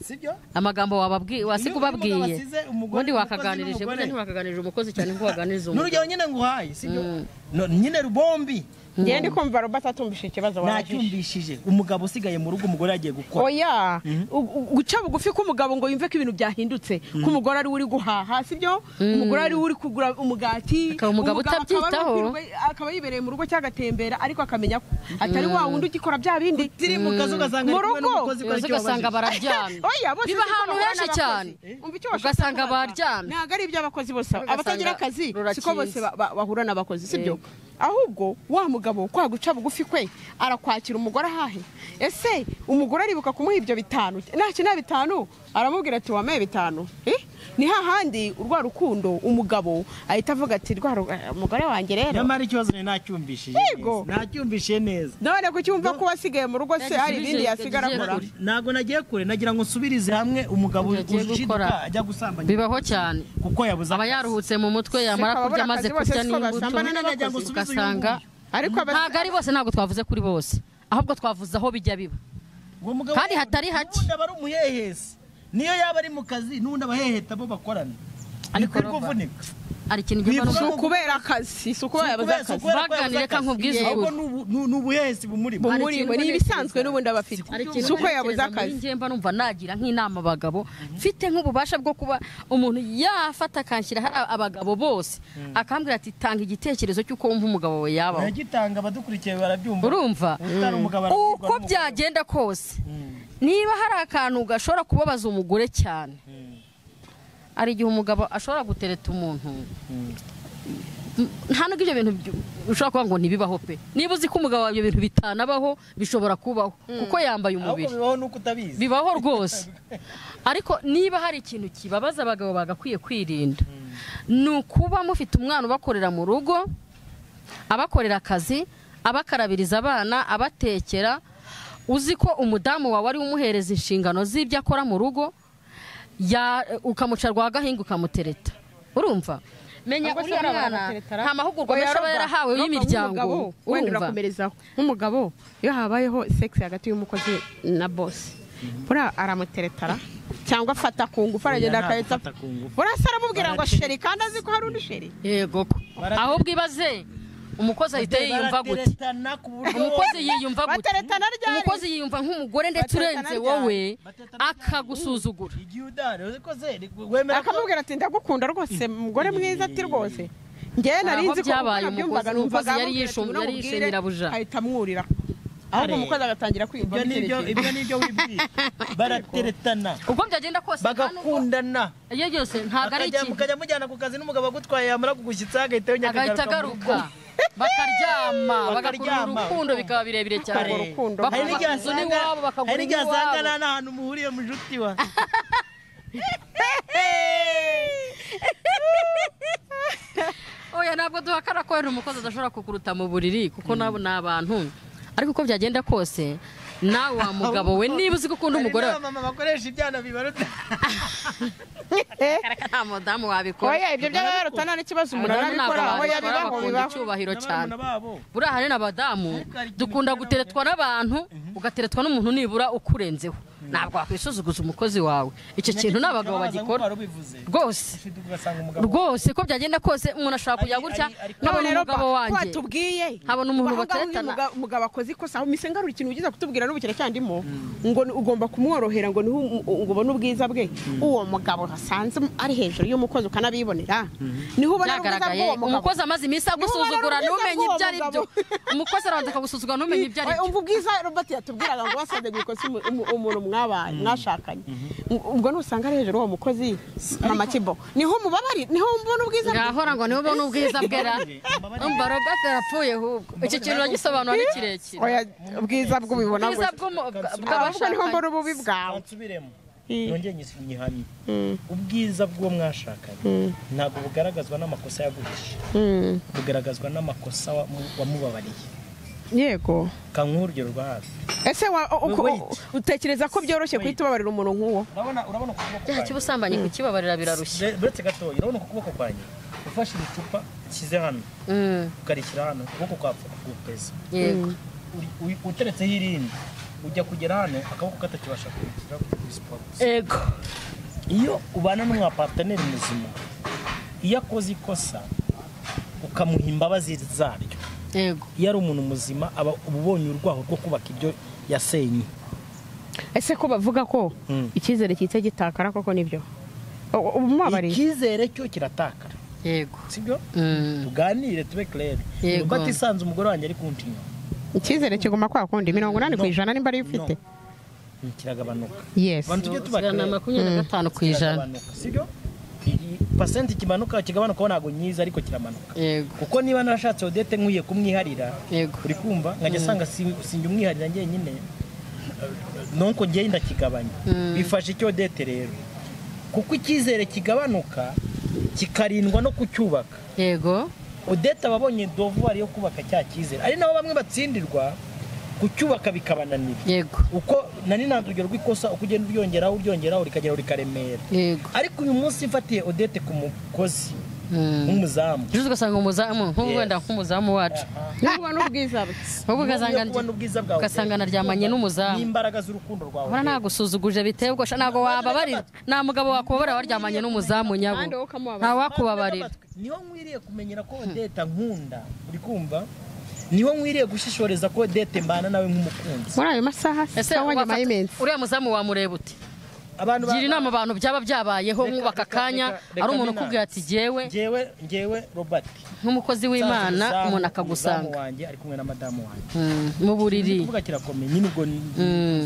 amagambo wababwiye wasiga ubabwiye, ubundi wakaganirije, burya ntiwakaganirije umukozi cyane ngo waganirize umugabo. Ni urugero nyine nguhaye, sibyo? Nyine rubombi. Njye ndi kumva Robert atumvishije ikibazo wabajije. Nacyumvishije. Umugabo usigaye mu rugo umugore yagiye gukora. Oya, guca bugufi k'umugabo ngo yumve ko ibintu byahindutse, ko umugore ari uri guhaha, sibyo? Umugore ari uri kugura umugati, umugabo utabyitaho akaba yibereye mu rugo cyagatembera, ariko akamenya ko atari wa wundi ugikora bya bindi. Ziri mu kazi ugasanga mu rugo, ugasanga bararyamye. Oya, bose biba ahantu henshi cyane. Ugasanga baryamye. Ntabwo ari iby'abakozi bose, abatagira akazi siko bose bahura n'abakozi, sibyo? Ahubwo wa mugabo kwa guca bugufi kwe arakwakira umugore ahahe. Ese umugore aribuka kumuha ibyo bitanu, ntacyo na bitanu aramubwira ati wamaye bitanu. Ni hahandi urwa rukundo umugabo ahita avuga ati rwa umugore wanjye rero. Nyamara ikibazo ni nacyumvishije neza. Nacyumvishije neza. None kucyumva ko wasigaye mu rugo se hari ibindi yasigara akora. Ntago nagiye kure, nagira ngo nsubirize hamwe umugabo ushiduka ajya gusambanya. Bibaho cyane. Kuko yabuze aba yaruhutse mu mutwe yamara kurya amaze kurya n'imbuto ugasanga ariko ntago ari bose, ntabwo twavuze kuri bose, ahubwo twavuze aho bijya biba kandi hatari hake. Ubundi aba ari umuhehesi, niyo yaba ari mu kazi n'undi abaheheta bo bakorana, ariko kuvunika ari ikintu gikora si ukubera akazi, si ukubera yabuze akazi. Baganire reka nkubwize ahubwo ni ubuhehesi bumurimo, ni ibisanzwe n'ubundi abafite, si uko yabuze akazi. Njye mba numva nagira nk'inama abagabo, mfite nk'ububasha bwo kuba umuntu yafata akanshyira abagabo bose akambwira ati tanga igitekerezo cy'uko wumva umugabo wawe yabaho. Nagitanga abadukurikiye barabyumva. Urumva uko byagenda kose, niba hari akantu gashobora kubabaza umugore cyane, ari igihe umugabo ashobora gutereta umuntu, nta nubwo ibyo bintu ushobora kuvuga ngo ntibibaho pe. Niba uzi ko umugabo wawe ibyo bintu bitanabaho, bishobora kubaho kuko yambaye umubiri. Bibaho nuko utabizi. Bibaho rwose. Ariko niba hari ikintu kibabaza abagabo bagakwiye kwirinda, ni ukuba mufite umwana ubakorera mu rugo, abakorera akazi, abakarabiriza abana, abatekera, uzi ko umudamu wawe ari umuhereza inshingano z'ibyo akora mu rugo, ya ukamuca rwa gahinga ukamutereta. Urumva menya uriya mwana nta mahugurwa menshi aba yarahawe y'imiryango. Wenda urakomerezaho nk'umugabo iyo habayeho sex hagati y'umukozi na boss, buriya aramuteretara cyangwa afata ku ngufu, aragenda akahita buriya se aramubwira ngo sheri, kandi azi ko hari undi sheri. Yego, ahubwo ibaze umukozi ahita yiyumva gute? Umukozi yiyumva gute? Umukozi yiyumva nk'umugore ndetse urenze wowe, akagusuzugura. Akamubwira ati ndagukunda rwose mugore mwiza, ati rwose njye nari nzi ko byabaye umukozi yari yishimira buja, ahita amwurira. Ahubwo umukozi agatangira kwiyumva ibyo nibyo wibwira. Barateretana Uko byagenda kose bagakundana. Iyo byose ntago ari ikintu. Mukajya mujyana ku kazi n'umugabo agutwaye yamara kugushyitsa agahita agahita agaruka. Bakaryama bagakura urukundo bikaba birebire cyane. Hari n'igihe asanga nta n'ahantu muhuriye mu nshuti wa. Oya ntabwo duhakana ko wenda umukozi adashobora kukuruta mu buriri kuko nabo ni abantu. Ariko uko byagenda kose nawe wa mugabo we niba uzi ko ukunda umugore we. Mama bakoresha ibyana bibaruta. Karaka nta mudamu wabikora. Oya ibyo by'abaruta nta n'ikibazo umuntu arabikora oya bibaho bibaho icyubahiro cyane. Buriya hari n'abadamu dukunda guteretwa n'abantu ugateretwa n'umuntu nibura ukurenzeho. Ntabwo wakwisuzuguza umukozi wawe. Icyo kintu n'abagabo bagikora rwose. Rwose ko byagenda kose umuntu ashobora kujya gutya nkabona umugabo wanjye. Watubwiye. Nkabona umuntu bateretana. Umugabo akoze ikosa aho mise ngarura ikintu ugize kutubwira n'ubukire cyandimo ngo ugomba kumworohera ngo niho ubone ubwiza bwe. Uwo mugabo hasanze ari hejuru y'umukozi ukanabibonera. Niho ubona ubwiza bw'uwo mugabo. Umukozi amaze iminsi agusuzugura ntumenye ibyo ari byo. Umukozi arabanza akagusuzugura ntumenye ibyo ari byo. Umva ubwiza Robert yatubwiraga ngo wasanze gukosa umuntu mwabaye mwashakanye. Ubwo nusanga ari hejuru uwo mukozi mama Kibo niho umubabari niho umbona ubwiza bwe. Ngahora ngo niho ubona ubwiza bwe ra. Umva Robert yarapfuye ahubwo. Iki kintu uragisobanura ni kirekire. Oya ubwiza bw'ubibona ubwiza bw'abashakanye niho mbona ububi bwawe. Nsubiremo. Nongeye nyihamye. Ubwiza bw'uwo mwashakanye ntabwo bugaragazwa n'amakosa yaguhishe. Bugaragazwa n'amakosa wamubabariye. Yego. Kankurugero rwa hafi. Ese utekereza ko byoroshye kuhita ubabarira umuntu nk'uwo? Urabona ukuboko kwanjye. Cy'ubusambanyi kukibabarira birarushye. Uretse gato, urabona ukuboko kwanjye. Ufashe icupa nshyize hano. Ukarishyira hano, ukuboko kwapfa kugupeza. Yego. Uteretseho irindi. Ujya kugera hano akaboko katakibasha kugira kuri sport. Yego. Iyo ubana n'umwapartenaire muzima, iyo akoze ikosa ukamuha imbabazi zaryo. Yego. Iyo ari umuntu muzima aba ubonye urwaho rwo kubaka ibyo yasenye. Ese ko bavuga ko icyizere kitse gitakara koko nibyo? Umubabariye. Icyizere cyo kiratakara. Yego. Sibyo? Tuganire tube clair. Robert isanze umugore wanjye ari kuntinya. Icyizere kiguma kwa kundi 80% nimba ari ufite. Kiragabanuka. Yes. Abantu tujye tuba clair. 25%. Sibyo? Pasenti kimanuka kigabanuka ntago nyiza ariko kiramanuka. Kuko niba narashatse Odette nkwiye kumwiharira. Uri kumva nkajya sanga sinjye umwiharira njye nyine nonko njye ndakigabanya. Bifasha icyo Odette rero. Kuko icyizere kigabanuka kikarindwa no kucyubaka. Yego. Odette ababonye devoir yo kubaka cya cyizere. Ari nabo bamwe batsindirwa kucyubaka bikabananira. Yego. Uko nani nanze urugero rw'ikosa uko ugenda uryongeraho uryongeraho rikagera rikaremera. Yego. Ariko uyu munsi mfatiye Odette ku mukozi nk'umuzamu. Juste ugasanga umuzamu nk'ubu wenda nk'umuzamu wacu. Nubwo ubwiza bwe. Ubwo ugasanga naryamanye n'umuzamu. N'imbaraga z'urukundo rwawe. Ubona nagusuzuguje biteye ubwo ntago wababarira. Nta mugabo wakubabarira waryamanye n'umuzamu nyabo. Nta wakubabarira. Niho nkwiriye kumenyera ko Odette nkunda. Uri kumva? Niho nkwiriye gushishoreza ko Odette mbana nawe nk'umukunzi. Muri ayo masaha cyangwa nyuma y'iminsi. Uriya muzamu wamureba ute? Gira inama abantu byaba byabayeho nk'ubaka akanya ari umuntu ukubwira ati jyewe njyewe Robert nk'umukozi w'Imana umuntu akagusanga wanjye ari kumwe na madamu wanjye mu buriri kuvuga kirakomeye nyine ubwo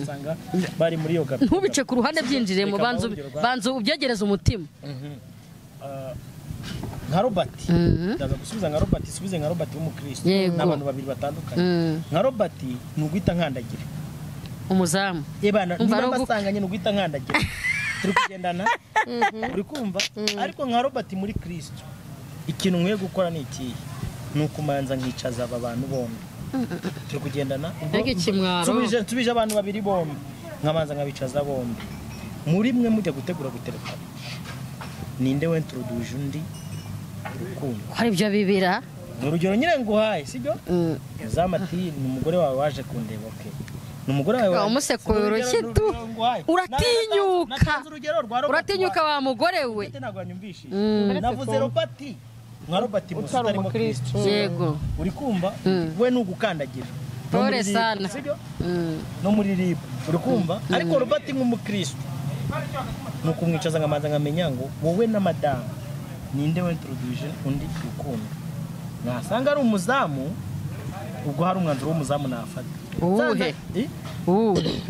usanga bari muri yoga. Ntubice ku ruhande byinjire mu banzu ubyegereze umutima. Nka Robert ndaza gusubiza nka Robert subize nka Robert w'umukristo n'abantu babiri batandukanye. Nka Robert ni uguhita nkandagira umuzamu. Ebana niba basanganye ni uguhita nkandagira. Turi kugendana uri kumva. Ariko nka Robert muri Kristo ikintu nkwiye gukora ni ikihe? Ni ukumanza nkicaza aba bantu bombi. Turi kugendana nsubije abantu babiri bombi nkamanza nkabicaza bombi. Muri mwe mujya gutegura guterekana ninde wentroduje undi urukundo? Hari ibyo bibira ni urugero nyine nguhaye sibyo? Yazamati ni umugore wawe waje kundeba okay. Ni umugore wawe umusekura urushyi tu uratinyuka uratinyuka wa mugore we. Ntabwo wanyumvishije. Navuze Robert nka Robert musa utarimo Kristo. Yego. Uri kumva we nugukandagira. Pole sana. Sibyo? No muri rib uri kumva ariko Robert nk'umukristo nuko umwicaza nkamanza nkamenya ngo wowe na madamu ninde wentroduje undi rukundo. Nasanga ari umuzamu ubwo hari umwanzuro w'umuzamu nafata. Uwuhe?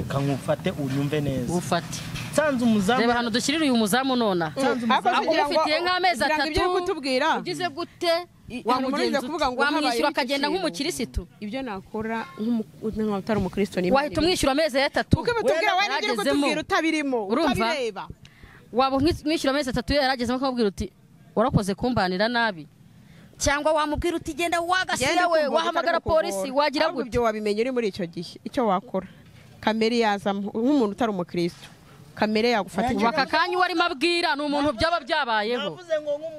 Kankufate unyumve neza. Ufate. Nsanze umuzamu. Reba hano dushyirira uyu muzamu nona. Ufitiye nk'amezi atatu. Ugize gute? Wamugenza wamwishyura akagenda nk'umukirisitu. Ibyo nakora nk'umuntu utari umukristo ni wahita umwishyura amezi atatu. Kuko bitubwira wari ugiye kutubwira utabirimo, utabireba. Waba umwishyura amezi atatu yaragezemo akamubwira uti warakoze kumbanira nabi. Cyangwa wamubwira uti genda wagasiya we wahamagara polisi wagira gute. Ibyo wabimenye uri muri icyo gihe icyo wakora kamere yazamo nk'umuntu utari umukristo kamere yagufata ubu aka kanya warimo abwira ni umuntu byaba byabayeho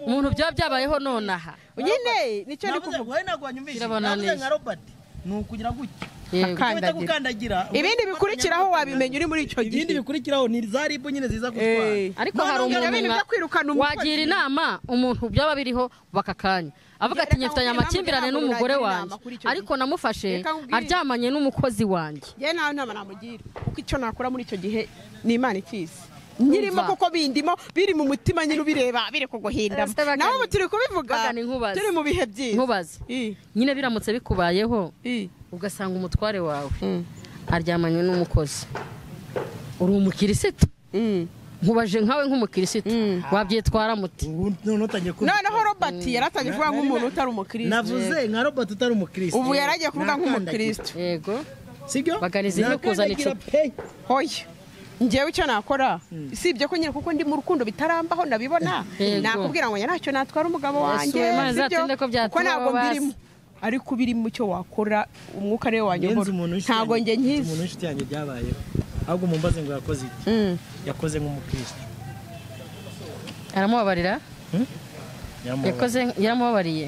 umuntu byaba byabayeho nonaha nyine nicyo ndi kuvuga wowe ntabwo wanyumvise navuze nka Robert ni ukugira gutya akandagira ibindi bikurikiraho wabimenye uri muri icyo gihe ibindi bikurikiraho ni za ribu nyine ziza gutwara ariko hari umuntu wagira inama umuntu byaba biriho bakakanya avuga ati nyifitanye amakimbirane n'umugore wanjye ariko namufashe aryamanye n'umukozi wanjye yewe nta nama namugira kuko icyo nakora muri icyo gihe ni Imana ikizi nyirimo kuko bindimo biri mu mutima nyine ubireba biri kuguhindamo naho ubu turi kubivuga turi mu bihe byiza nkubaze nyine biramutse bikubayeho ugasanga umutware wawe aryamanye n'umukozi uri umukirisitu nkubaje nkawe nk'umukirisitu wabyitwara muti noneho Robert yaratangiye kuvuga nk'umuntu utari umukirisitu navuze nka Robert utari umukirisitu ubu yaragiye kuvuga nk'umukirisitu yego sibyo baganiza ibyo kuzana icupa hoya njyewe icyo nakora sibye ko nyine kuko ndi mu rukundo bitarambaho nabibona nakubwira ngo ntacyo natwara umugabo wanjye sibyo kuko ntabwo mbirimo ariko biri mu cyo wakora umwuka ariwe wanyobora ntabwo njye nkizi umuntu w'inshuti yanjye byabayeho ahubwo mumbaze ngo yakoze iki yakoze nk'umukristo aramubabarira yakoze yaramubabariye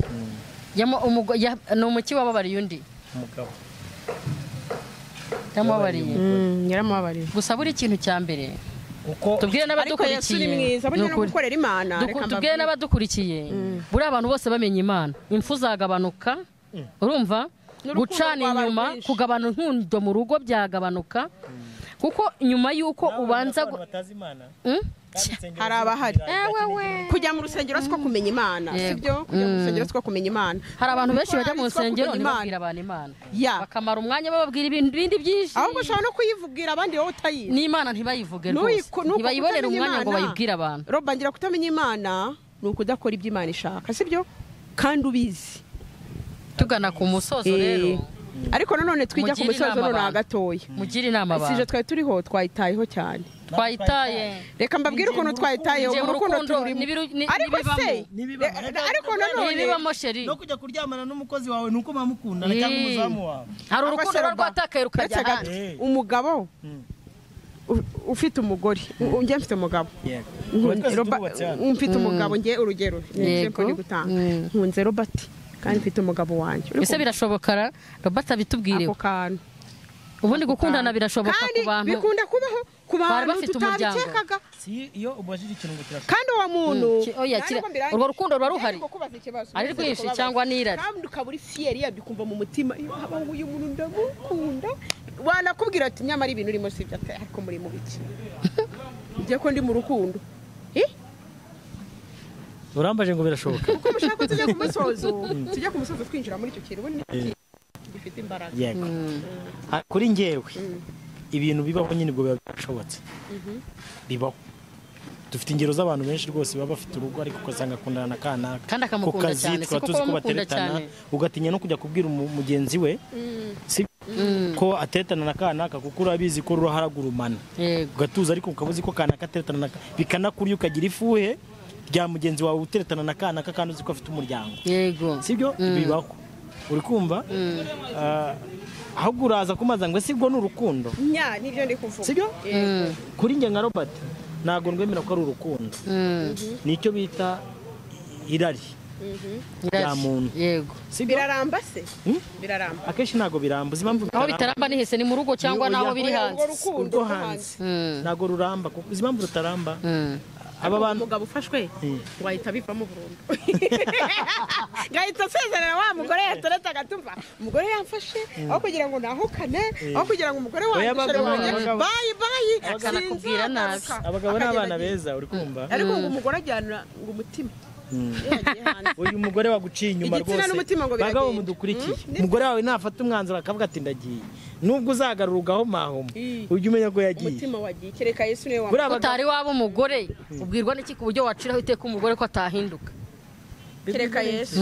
ni umuki wababariye undi umugabo yaramubabariye yaramubabariye gusa buri kintu cya mbere tubwire n'abadukurikiye tubwire n'abadukurikiye buriya abantu bose bamenya Imana impfu zagabanuka urumva gucana inyuma kugabana inkundo mu rugo byagabanuka kuko nyuma y'uko ubanza hari abahari kujya mu rusengero siko kumenya Imana sibyo kujya mu rusengero siko kumenya Imana hari abantu benshi bajya mu rusengero ntibabwira abantu Imana bakamara umwanya bababwira ibintu bindi byinshi ahubwo ushobora no kuyivugira abandi wowe utayizi n'Imana ntibayivuge rwose ntibayibonere umwanya ngo bayibwire abantu Roba ngira kutamenya Imana ni ukudakora ibyo Imana ishaka sibyo kandi ubizi tugana ku musozo rero ariko nanone twijya ku musozo none gatoya mugire inama abantu sije twari turiho twayitayeho cyane twayitaye reka mbabwire ukuntu twayitayeho mu rukundo turimo ariko se ariko nanone nibibamo sheri no kujya kuryamana n'umukozi wawe nuko mamukundana cyangwa umuzamu wawe hari urukundo rwatakaye rukajya ahandi umugabo ufite umugore njye mfite umugabo mfite umugabo njye urugero ndi gutanga nkunze Robert kandi mfite umugabo wanjye ese birashoboka Robert abitubwire ako kantu ubundi gukundana birashoboka ku bantu bikunda kubaho ku bantu tutabikekaga si iyo ubajije ikintu ngo kirashoboka kandi uwo muntu urwo rukundo ruba ruhari ari rwinshi cyangwa n'irari kandi ukaba uri fiyeri yabyo ukumva mu mutima iyo habaho uyu muntu ndamukunda wanakubwira ati nyamara ibintu urimo si ibyo ariko muri mu biki njye ko ndi mu rukundo urambaje ngo birashoboka kuko mushaka ko tujya ku musozo tujya ku musozo twinjira muri icyo kintu ubundi gifite imbaraga yego kuri njyewe ibintu bibaho nyine ubwo biba bishobotse bibaho dufite ingero z'abantu benshi rwose baba bafite urugo ariko ugasanga akundana na kanaka kandi akamukunda cyane tuba tuzi ko bateretana ugatinya no kujya kubwira mugenzi we ko ateretana na kanaka kuko urabizi ko ruraharagurumana ugatuza ariko ukaba uzi ko kanaka ateretana bikanakurya ukagira ifuhe rya mugenzi wawe uteretana na kanaka kandi uzi ko afite umuryango yego sibyo bibaho uri kumva ahubwo uraza kumaza ngo sibwo ni urukundo nya nibyo ndi kuvuga sibyo kuri njye nka Robert ntabwo ndwemera ko ari urukundo nicyo bita irari rya muntu yego biraramba se biraramba akenshi ntabwo biramba uzi impamvu aho bitaramba ni hese ni mu rugo cyangwa naho biri hanze urwo hanze ntabwo ruramba uzi impamvu rutaramba aba bantu umugabo ufashwe wahita bivamo burundu ngahita asezerana wa mugore yatoretse agatumva umugore yamfashe aho kugira ngo nahukane aho kugira ngo umugore wanjye wanjye bayi bayi akanakubwira nabi abagabo ni abana beza uri kumva ariko ngo umugore ajyana ngo umutima Uyu mugore waguciye inyuma Igitsina rwose n'umutima ngo biragenda. bagabo mudukurikiye umugore wawe nafata umwanzuro akavuga ati ndagiye nubwo uzagarura ugahomahoma ujye umenya ko yagiye Umutima wagiye kereka Yesu niwe Buriya wa Utari waba umugore ubwirwa n'iki ku buryo waciraho iteka umugore ko atahinduka? Kereka Yesu.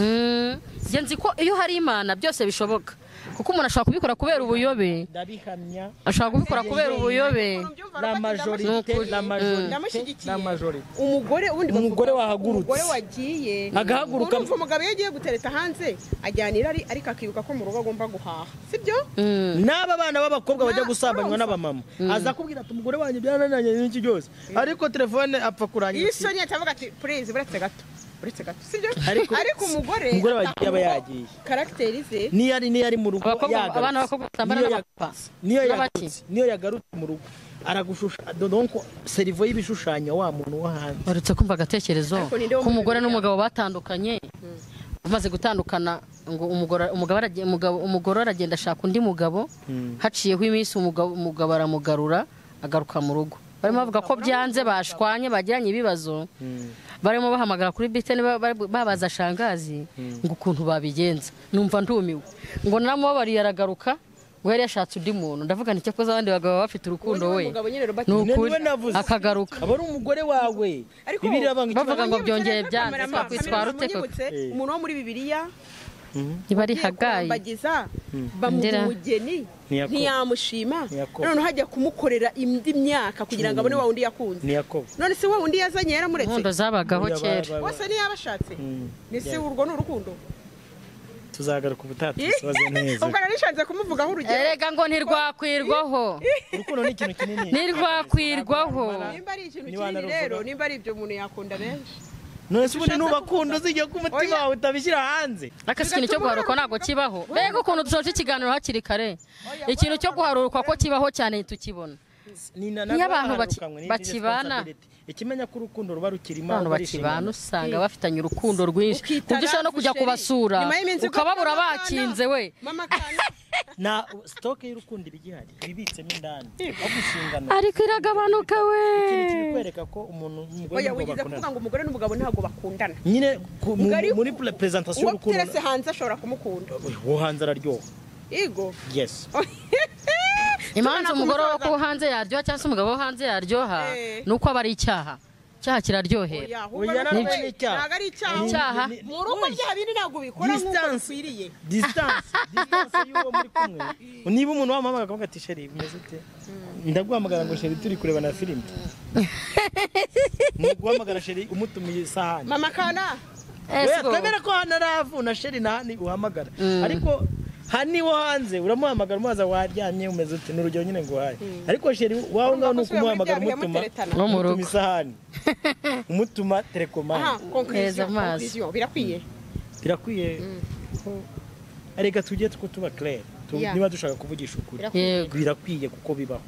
Njye nzi ko iyo hari Imana byose bishoboka, kuko umuntu ashobora kubikora kubera ubuyobe. Ndabihamya. Ashobora kubikora kubera ubuyobe. La majorité, la majorité, Ndamushyigikiye. la majorité. Umugore ubundi bavuga- Umugore wahagurutse. Umugore wagiye Agahaguruka. Urumva umugabo iyo agiye gutereta hanze ajyana irari, ariko akibuka ko mu rugo agomba guhaha, sibyo? N'aba bana b'abakobwa bajya gusambanywa Urumva. n'abamama aza kubwira ati umugore wanjye byarananiranye n'iki byose, ariko telefone apfa kurangira. Iyo isoni atavuga ati please buretse gato, buretse gato, sibyo? Ariko- Ariko umugore umugore wagiye aba yagiye. Karagiteri ze Niyo ari niyo ari mu rugo Abakobwa- yagarutse. abana b'abakobwa batambara Niyo n'abapapa. niyo N'abaki. yagarutse, niyo yagarutse mu rugo aragushusha, donc serivo y'ibishushanyo wa muntu wo hanze. Uretse kumva agatekerezo Ariko ninde wo ko umugore muri n'umugabo batandukanye, bamaze gutandukana ngo umugore umugabo aragiye- umugore aragenda ashaka undi mugabo, haciyeho iminsi umugabo aramugarura agaruka mu rugo. Barimo bavuga ko byanze, bashwanye, bagiranye ibibazo, barimo bahamagara kuri bitene babaza shangazi ngo ukuntu babigenza. Numva ndumiwe, ngo naramubabariye aragaruka, ngo yari yashatse undi muntu. Ndavuga nti cyakoze abandi bagabo baba bafite urukundo Uwo we. ni we mugabo nyine Robert. Ni Ni ukuri we navuze. akagaruka. Aba ari umugore wawe. Ariko Bibiliya iravuga ngo bavuga ngo Munyibutse byongeye rero, byanze, cameraman, twakwitwara ute koko? munyibutse, umuntu wo muri Bibiliya Niba ari ugiye Hagayi. kurambagiza, bamuha Ndera. umugeni Ni Yakobo. ntiyamushima, Ni Yakobo. noneho ajya kumukorera indi myaka kugira ngo abone wa wundi yakunze. Ni Yakobo. None se wa wundi yazanye yaramuretse? Inkundo zabagaho Buriya kera. Bose ntiyabashatse. Ni se urwo ni urukundo? Tuzagaruka ubutaha tubisoze neza. Ubwo narishatse kumuvugaho urugero. Erega ngo ntirwakwirwaho. Urukundo ni ikintu kinini. Ntirwakwirwaho. Nimba ari ikintu Niba kinini naruvuga. rero, nimba ari ibyo umuntu yakunda benshi. None se ubundi nubakunda uzijya ko umutima Oya. wawe utabishyira hanze? Ariko si ikintu cyo guharuka ntabwo kibaho. Mbega ukuntu dusoje ikiganiro hakiri kare. Ikintu cyo guharuka ko kibaho cyane tukibona. Iyo abantu bakibana. Ikimenya ko urukundo ruba rukirimo Abantu ahubwo ari bakibana inshingano. usanga bafitanye urukundo rwinshi, ku Ukitara buryo ushobora no kujya fusheri. kubasura Nyuma y'iminsi ukababura ugakora bakinze we. Mama kana. Na stoke y'urukundo iba igihari, ibibitsemo indani aho gushingana. Ariko iragabanuka we. Ikintu kibikwereka ko umuntu umugore Oya, n'umugabo wigeze bakundana. kuvuga ngo umugore n'umugabo ntabwo bakundana. Nyine Ngari- muri presentation Uwo y'urukundo terese hanze ashobora kumukunda. wo hanze araryoha. Igo. Yes. Impamvu umugore wo ku hanze yaryoha cyangwa se umugabo wo hanze yaryoha ni uko aba ari icyaha. Icyaha kiraryohera. Oya, ahubwo Oya, ni ntabwo ari icyaha. Ntabwo ari icyaha. Icyaha. Mu rugo bya bindi ntabwo ubikora nk'uko Distance. bikwiriye. Distance y'uwo muri kumwe. Niba umuntu wamuhamagara akavuga ati sheri bimeze ute, ndaguhamagara ngo sheri turi kureba na filime, ni uguhamagara sheri umutumiye isahani. Mama kana. Ese ubwo- Twemere ko hano aravu na sheri na hani uhamagara, ariko hani wo hanze uramuhamagara umubaza waryamye umeze ute, ni urugero nyine nguhaye. Ariko sheri wawe ngaho ni ukumuhamagara umutuma No mu rugo. umutuma isahani, umutuma Aha, telekomande. Neza conclusion, amazi. conclusion. Birakwiye. Birakwiye ko reka tujye two tuba clair. Yeah. Niba dushaka kuvugisha ukuri, Yego. birakwiye kuko bibaho,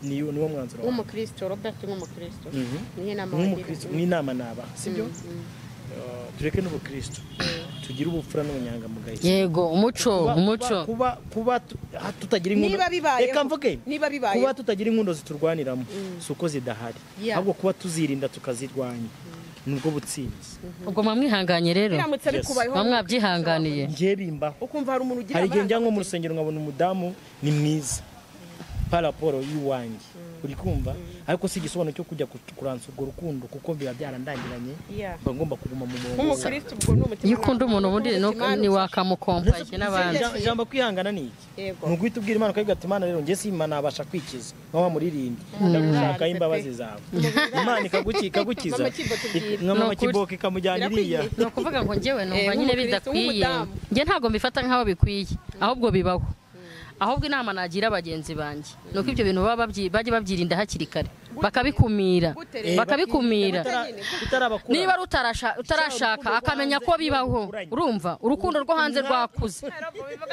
niyo niwo mwanzuro wawe. Nk'umukristo, Robert nk'umukristo. Niyo nama wagira. Nk'umukristo n'inama nabaha sibyo, tureke n'ubukristo tugire ubupfura n'ubunyangamugayo. Yego, umuco, umuco. Kuba tutagira inkundo, Niba bibayeho. reka mvuge, Niba bibayeho. kuba tutagira inkundo ziturwaniramo si uko zidahari, Yeah. ahubwo kuba tuzirinda tukazirwanya nubwo butsinzi. Ubwo mwamwihanganye rero. Biramutse Yes. bikubayeho. Mwamwabyihanganiye. Njye bimbaho. Ukumva hari umuntu ugira Hari igihe njya amarangamutima. nko mu rusengero nkabona umudamu ni mwiza pa raporo y'uwanjye, uri kumva, ariko si igisobanuro cyo kujya kuransa urwo rukundo kuko biba byarandangiranye, Yeah. mba ngomba kuguma mu murongo. Nk'umukristo ubwo ni umutima. Iyo ukunda umuntu ubundi ntiwakamukompaye n'abandi. Ijambo kwihangana ni iki? Yego. Ni uguhita ubwira Imana ukavuga ati Imana rero njye simba nabasha kwikiza nka wa muririmbyi, ndagushakaho imbabazi zawe, Imana ikagukiza. Mama Kibo tubwire. Nka mama Ni ukuri. Kibo ikamujyana iriya. Ni ukuvuga ngo njyewe numva nyine Nk'umukristo, bidakwiye. nk'umudamu. Njye ntabwo mbifata nk'aho bikwiye, ahubwo bibaho. Ahubwo inama nagira bagenzi banjye ni uko ibyo bintu baba bajya babyirinda hakiri kare, bakabikumira, Gute rero? bakabikumira. Bitarabakura. Niba ari utarashaka akamenya ko bibaho, urumva urukundo rwo hanze rwakuze,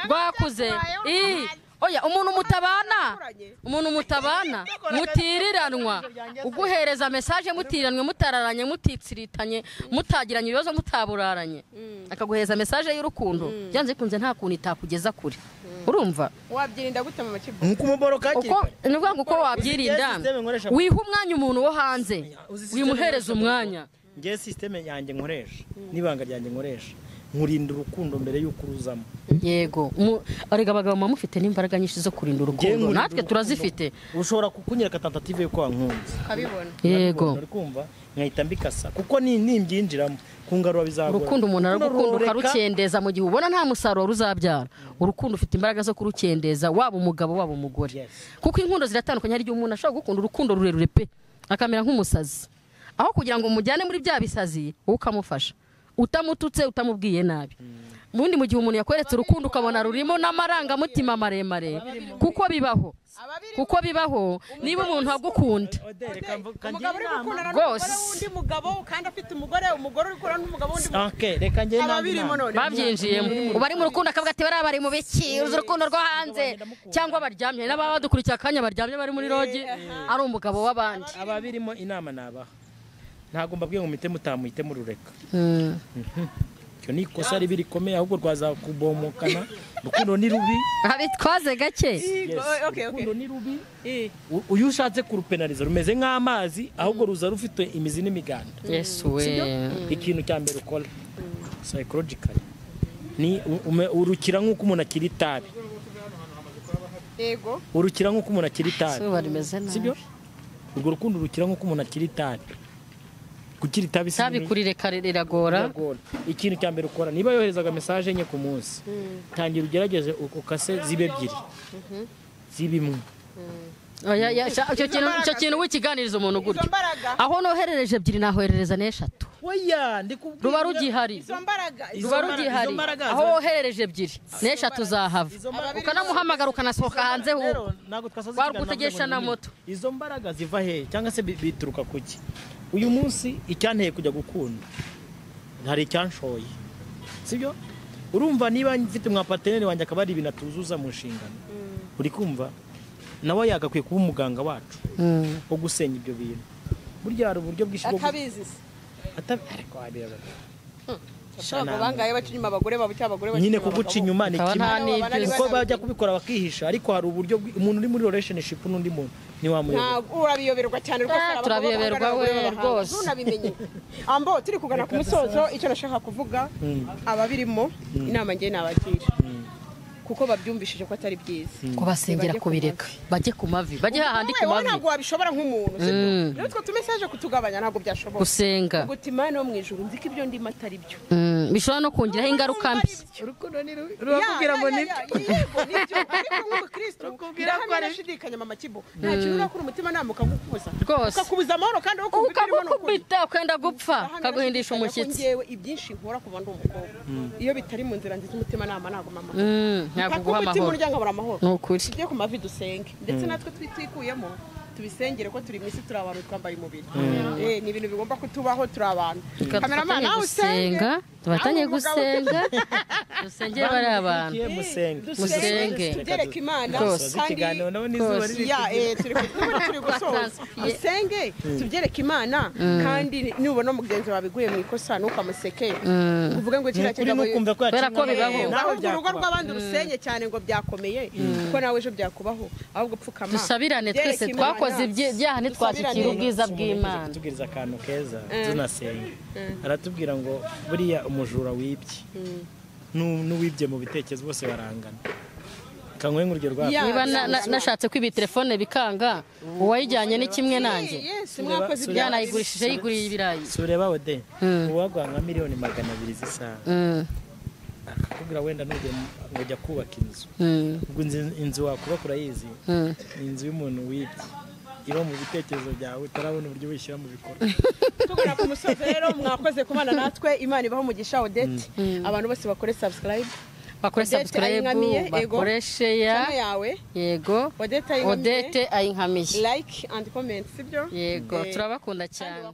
rwakuze. Oya, umuntu mutabana, umuntu mutabana mutiriranwa, uguhereza message mutiriranwe, mutararanye, mutitsiritanye, mutagiranye ibibazo, mutaburaranye, akaguhereza message y'urukundo, byanze bikunze nta kuntu itakugeza kure, urumva? Wabyirinda gute mama Kibo? Nkuko umuboroka hakiri Uko kare. ni ukuvuga ngo uko wabyirinda, Uzi system nkoresha- wiha umwanya umuntu wo hanze, Uzi system wimuhereza nkoresha umwanya. Ngewe system yanjye nkoresha n'ibanga ryanjye nkoresha, nkurinda urukundo mbere y'uko uruzamo. Yego, arega abagabo muba mufite n'imbaraga nyinshi zo kurinda urukundo, natwe turazifite. Ushobora kukunyereka tentative y'uko wankunze ukabibona. Yego, uri kumva nkahita mbikasa kuko nimbyinjiramo kungarura bizagora. Urukundo umuntu aragukunda ukarukendeza mu gihe ubona nta musaruro uzabyara. Urukundo ufite imbaraga zo kurukendeza, waba umugabo waba umugore. Kuko inkundo ziratandukanye, hari igihe umuntu ashobora gukunda urukundo rurerure pe akamera nk'umusazi, aho kugira ngo umujyane muri bya bisazi wowe ukamufasha utamututse utamubwiye nabi. Ubundi mu gihe umuntu yakweretse urukundo ukabona rurimo n'amarangamutima maremare, kuko bibaho, kuko bibaho niba umuntu agukunda umugabo uri gukundana n'umugore w'undi mugabo kandi afite umugore, umugore uri gukundana n'umugabo w'undi mugabo. Okay, reka njye babyinjiyemo uba ari mu rukundo akavuga ati bariya bari mu biki, uzi urukundo rwo hanze, cyangwa baryamye n'ababa badukurikiye akanya baryamye bari muri rogi ari umugabo w'abandi. Ababirimo inama nabaha, ntabwo mbabwiye ngo muhite mutamuhite murureka. Icyo ni ikosa ribi rikomeye, ahubwo rwazakubomokana. Urukundo ni rubi, abitwaze gake. Urukundo ni rubi, uyu ushatse kurupenaliza rumeze nk'amazi, ahubwo ruza rufite imizi n'imiganda. Yesu we. Ikintu cya mbere ukora psychologically ni urukira nk'uko umuntu akira itabi. Yego, urukira nk'uko umuntu akira itabi. Sibyo? Urwo rukundo urukira nk'uko umuntu akira itabi. Gukira itabi itabi kurireka riragora. Ikintu cya mbere ukora, niba yoherezaga message enye ku munsi, tangira ugerageze ukase zibe ebyiri, zibe imwe. Icyo kintu wikiganiriza umuntu gutyo, aho noherereje ebyiri nahoherereza n'eshatu. Oya, ndikubwira ruba rugihari, ruba rugihari. Aho woherereje ebyiri n'eshatu zahava, ukanamuhamagara ukanasohoka hanze, warugutegesha na moto. Izo mbaraga ziva he cyangwa se bituruka kuki? Uyu munsi icyanteye kujya gukunda hari icyanshoye, sibyo? Urumva niba mfite mwa partenaire wanjye akaba ari ibintu atuzuza mu nshingano, uri kumva nawe yagakwiye kuba umuganga wacu wo gusenya ibyo bintu. Burya hari uburyo bwinshi bwo atabizi ariko wabireba bangaye baca inyuma abagore babo cyangwa abagore nyine kuguca inyuma ni kimwe, kuko bajya kubikora bakihisha, ariko hari uburyo umuntu uri muri relationship n'undi muntu ntiwamuyoberwa. Urabiyoberwa cyane rwose, turabiyoberwa we rwose, ntunabimenye. Ambo turi kugana ku musozo, icyo nashaka kuvuga ababirimo inama ngiye nabagira, kuko babyumvishije ko atari byiza kubasengera kubireka, bajye ku mavi, bajye hahandi ku mavi. Ntabwo wabishobora nk'umuntu, sibyo? Rero twe tumessage kutugabanya ntabwo byashoboka. Gusenga guti Imana yo mu ijuru nzi ko ibyo ndimo atari byo, bishobora no kongeraho ingaruka mbi. Urukundo ni rubi, rubakubwira ngo nibyo, yego nibyo, ariko nk'umukristo ndashidikanya mama Kibo, nta kintu urakura umutima nama ukagukubuza, ukakubuza amahoro kandi ukagukubita ukenda gupfa, ukaguhindisha umushyitsi. Ngewe ibyinshi nkora kuva ndi umukobwa, iyo bitari mu nzira nziza umutima nama ntabwo mama ntabwo guha amahoro. Ni ukuri tujye ku mavi dusenge, ndetse natwe twitikuyemo tubisengere ko turi mu isi, turi abantu twambaye umubiri. Ni ibintu bigomba kutubaho, turi abantu. Kameramana nawe usenga, tubatanye gusenga, dusengere bari abantu, musenge tubyereke Imana kandi turi gusoza, dusenge tubyereke Imana kandi nubona mugenzi wawe biguye mu ikosa ntukamuseke, uvuge ngo kiriya kigabo kubera ko bibaho, ahubwo urugo rw'abandi urusenye cyane ngo byakomeye, kuko nawe ejo byakubaho, ahubwo pfukama dusabirane twese twakoze ibyaha ntitwashyikira ubwiza bw'Imana. Tubwiriza akantu keza tunasenga, aratubwira ngo buriya umujura wibye n'uwibye mu bitekerezo bose barangana. Kanwe nk'urugero rwabo, niba nashatse kwiba telefone bikanga, uwayijyanye ni kimwe nanjye yanayigurishije yiguriye ibirayi. Sureba Ode, uwagwa nka miliyoni 200 z'isaha akakubwira wenda nujya ngujya kubaka inzu, ubwo inzu wakubaka urayizi, ni inzu y'umuntu wibye iba mu bitekerezo byawe utarabona uburyo wishyira mu bikorwa. Tugana ku musozo rero, mwakoze kubana natwe, Imana ibaho umugisha. Odette, abantu bose bakore subscribe, bakore subscribe, bakore share yawe, yego Odette Ayinkamiye, like and comment, sibyo? Yego, turabakunda cyane.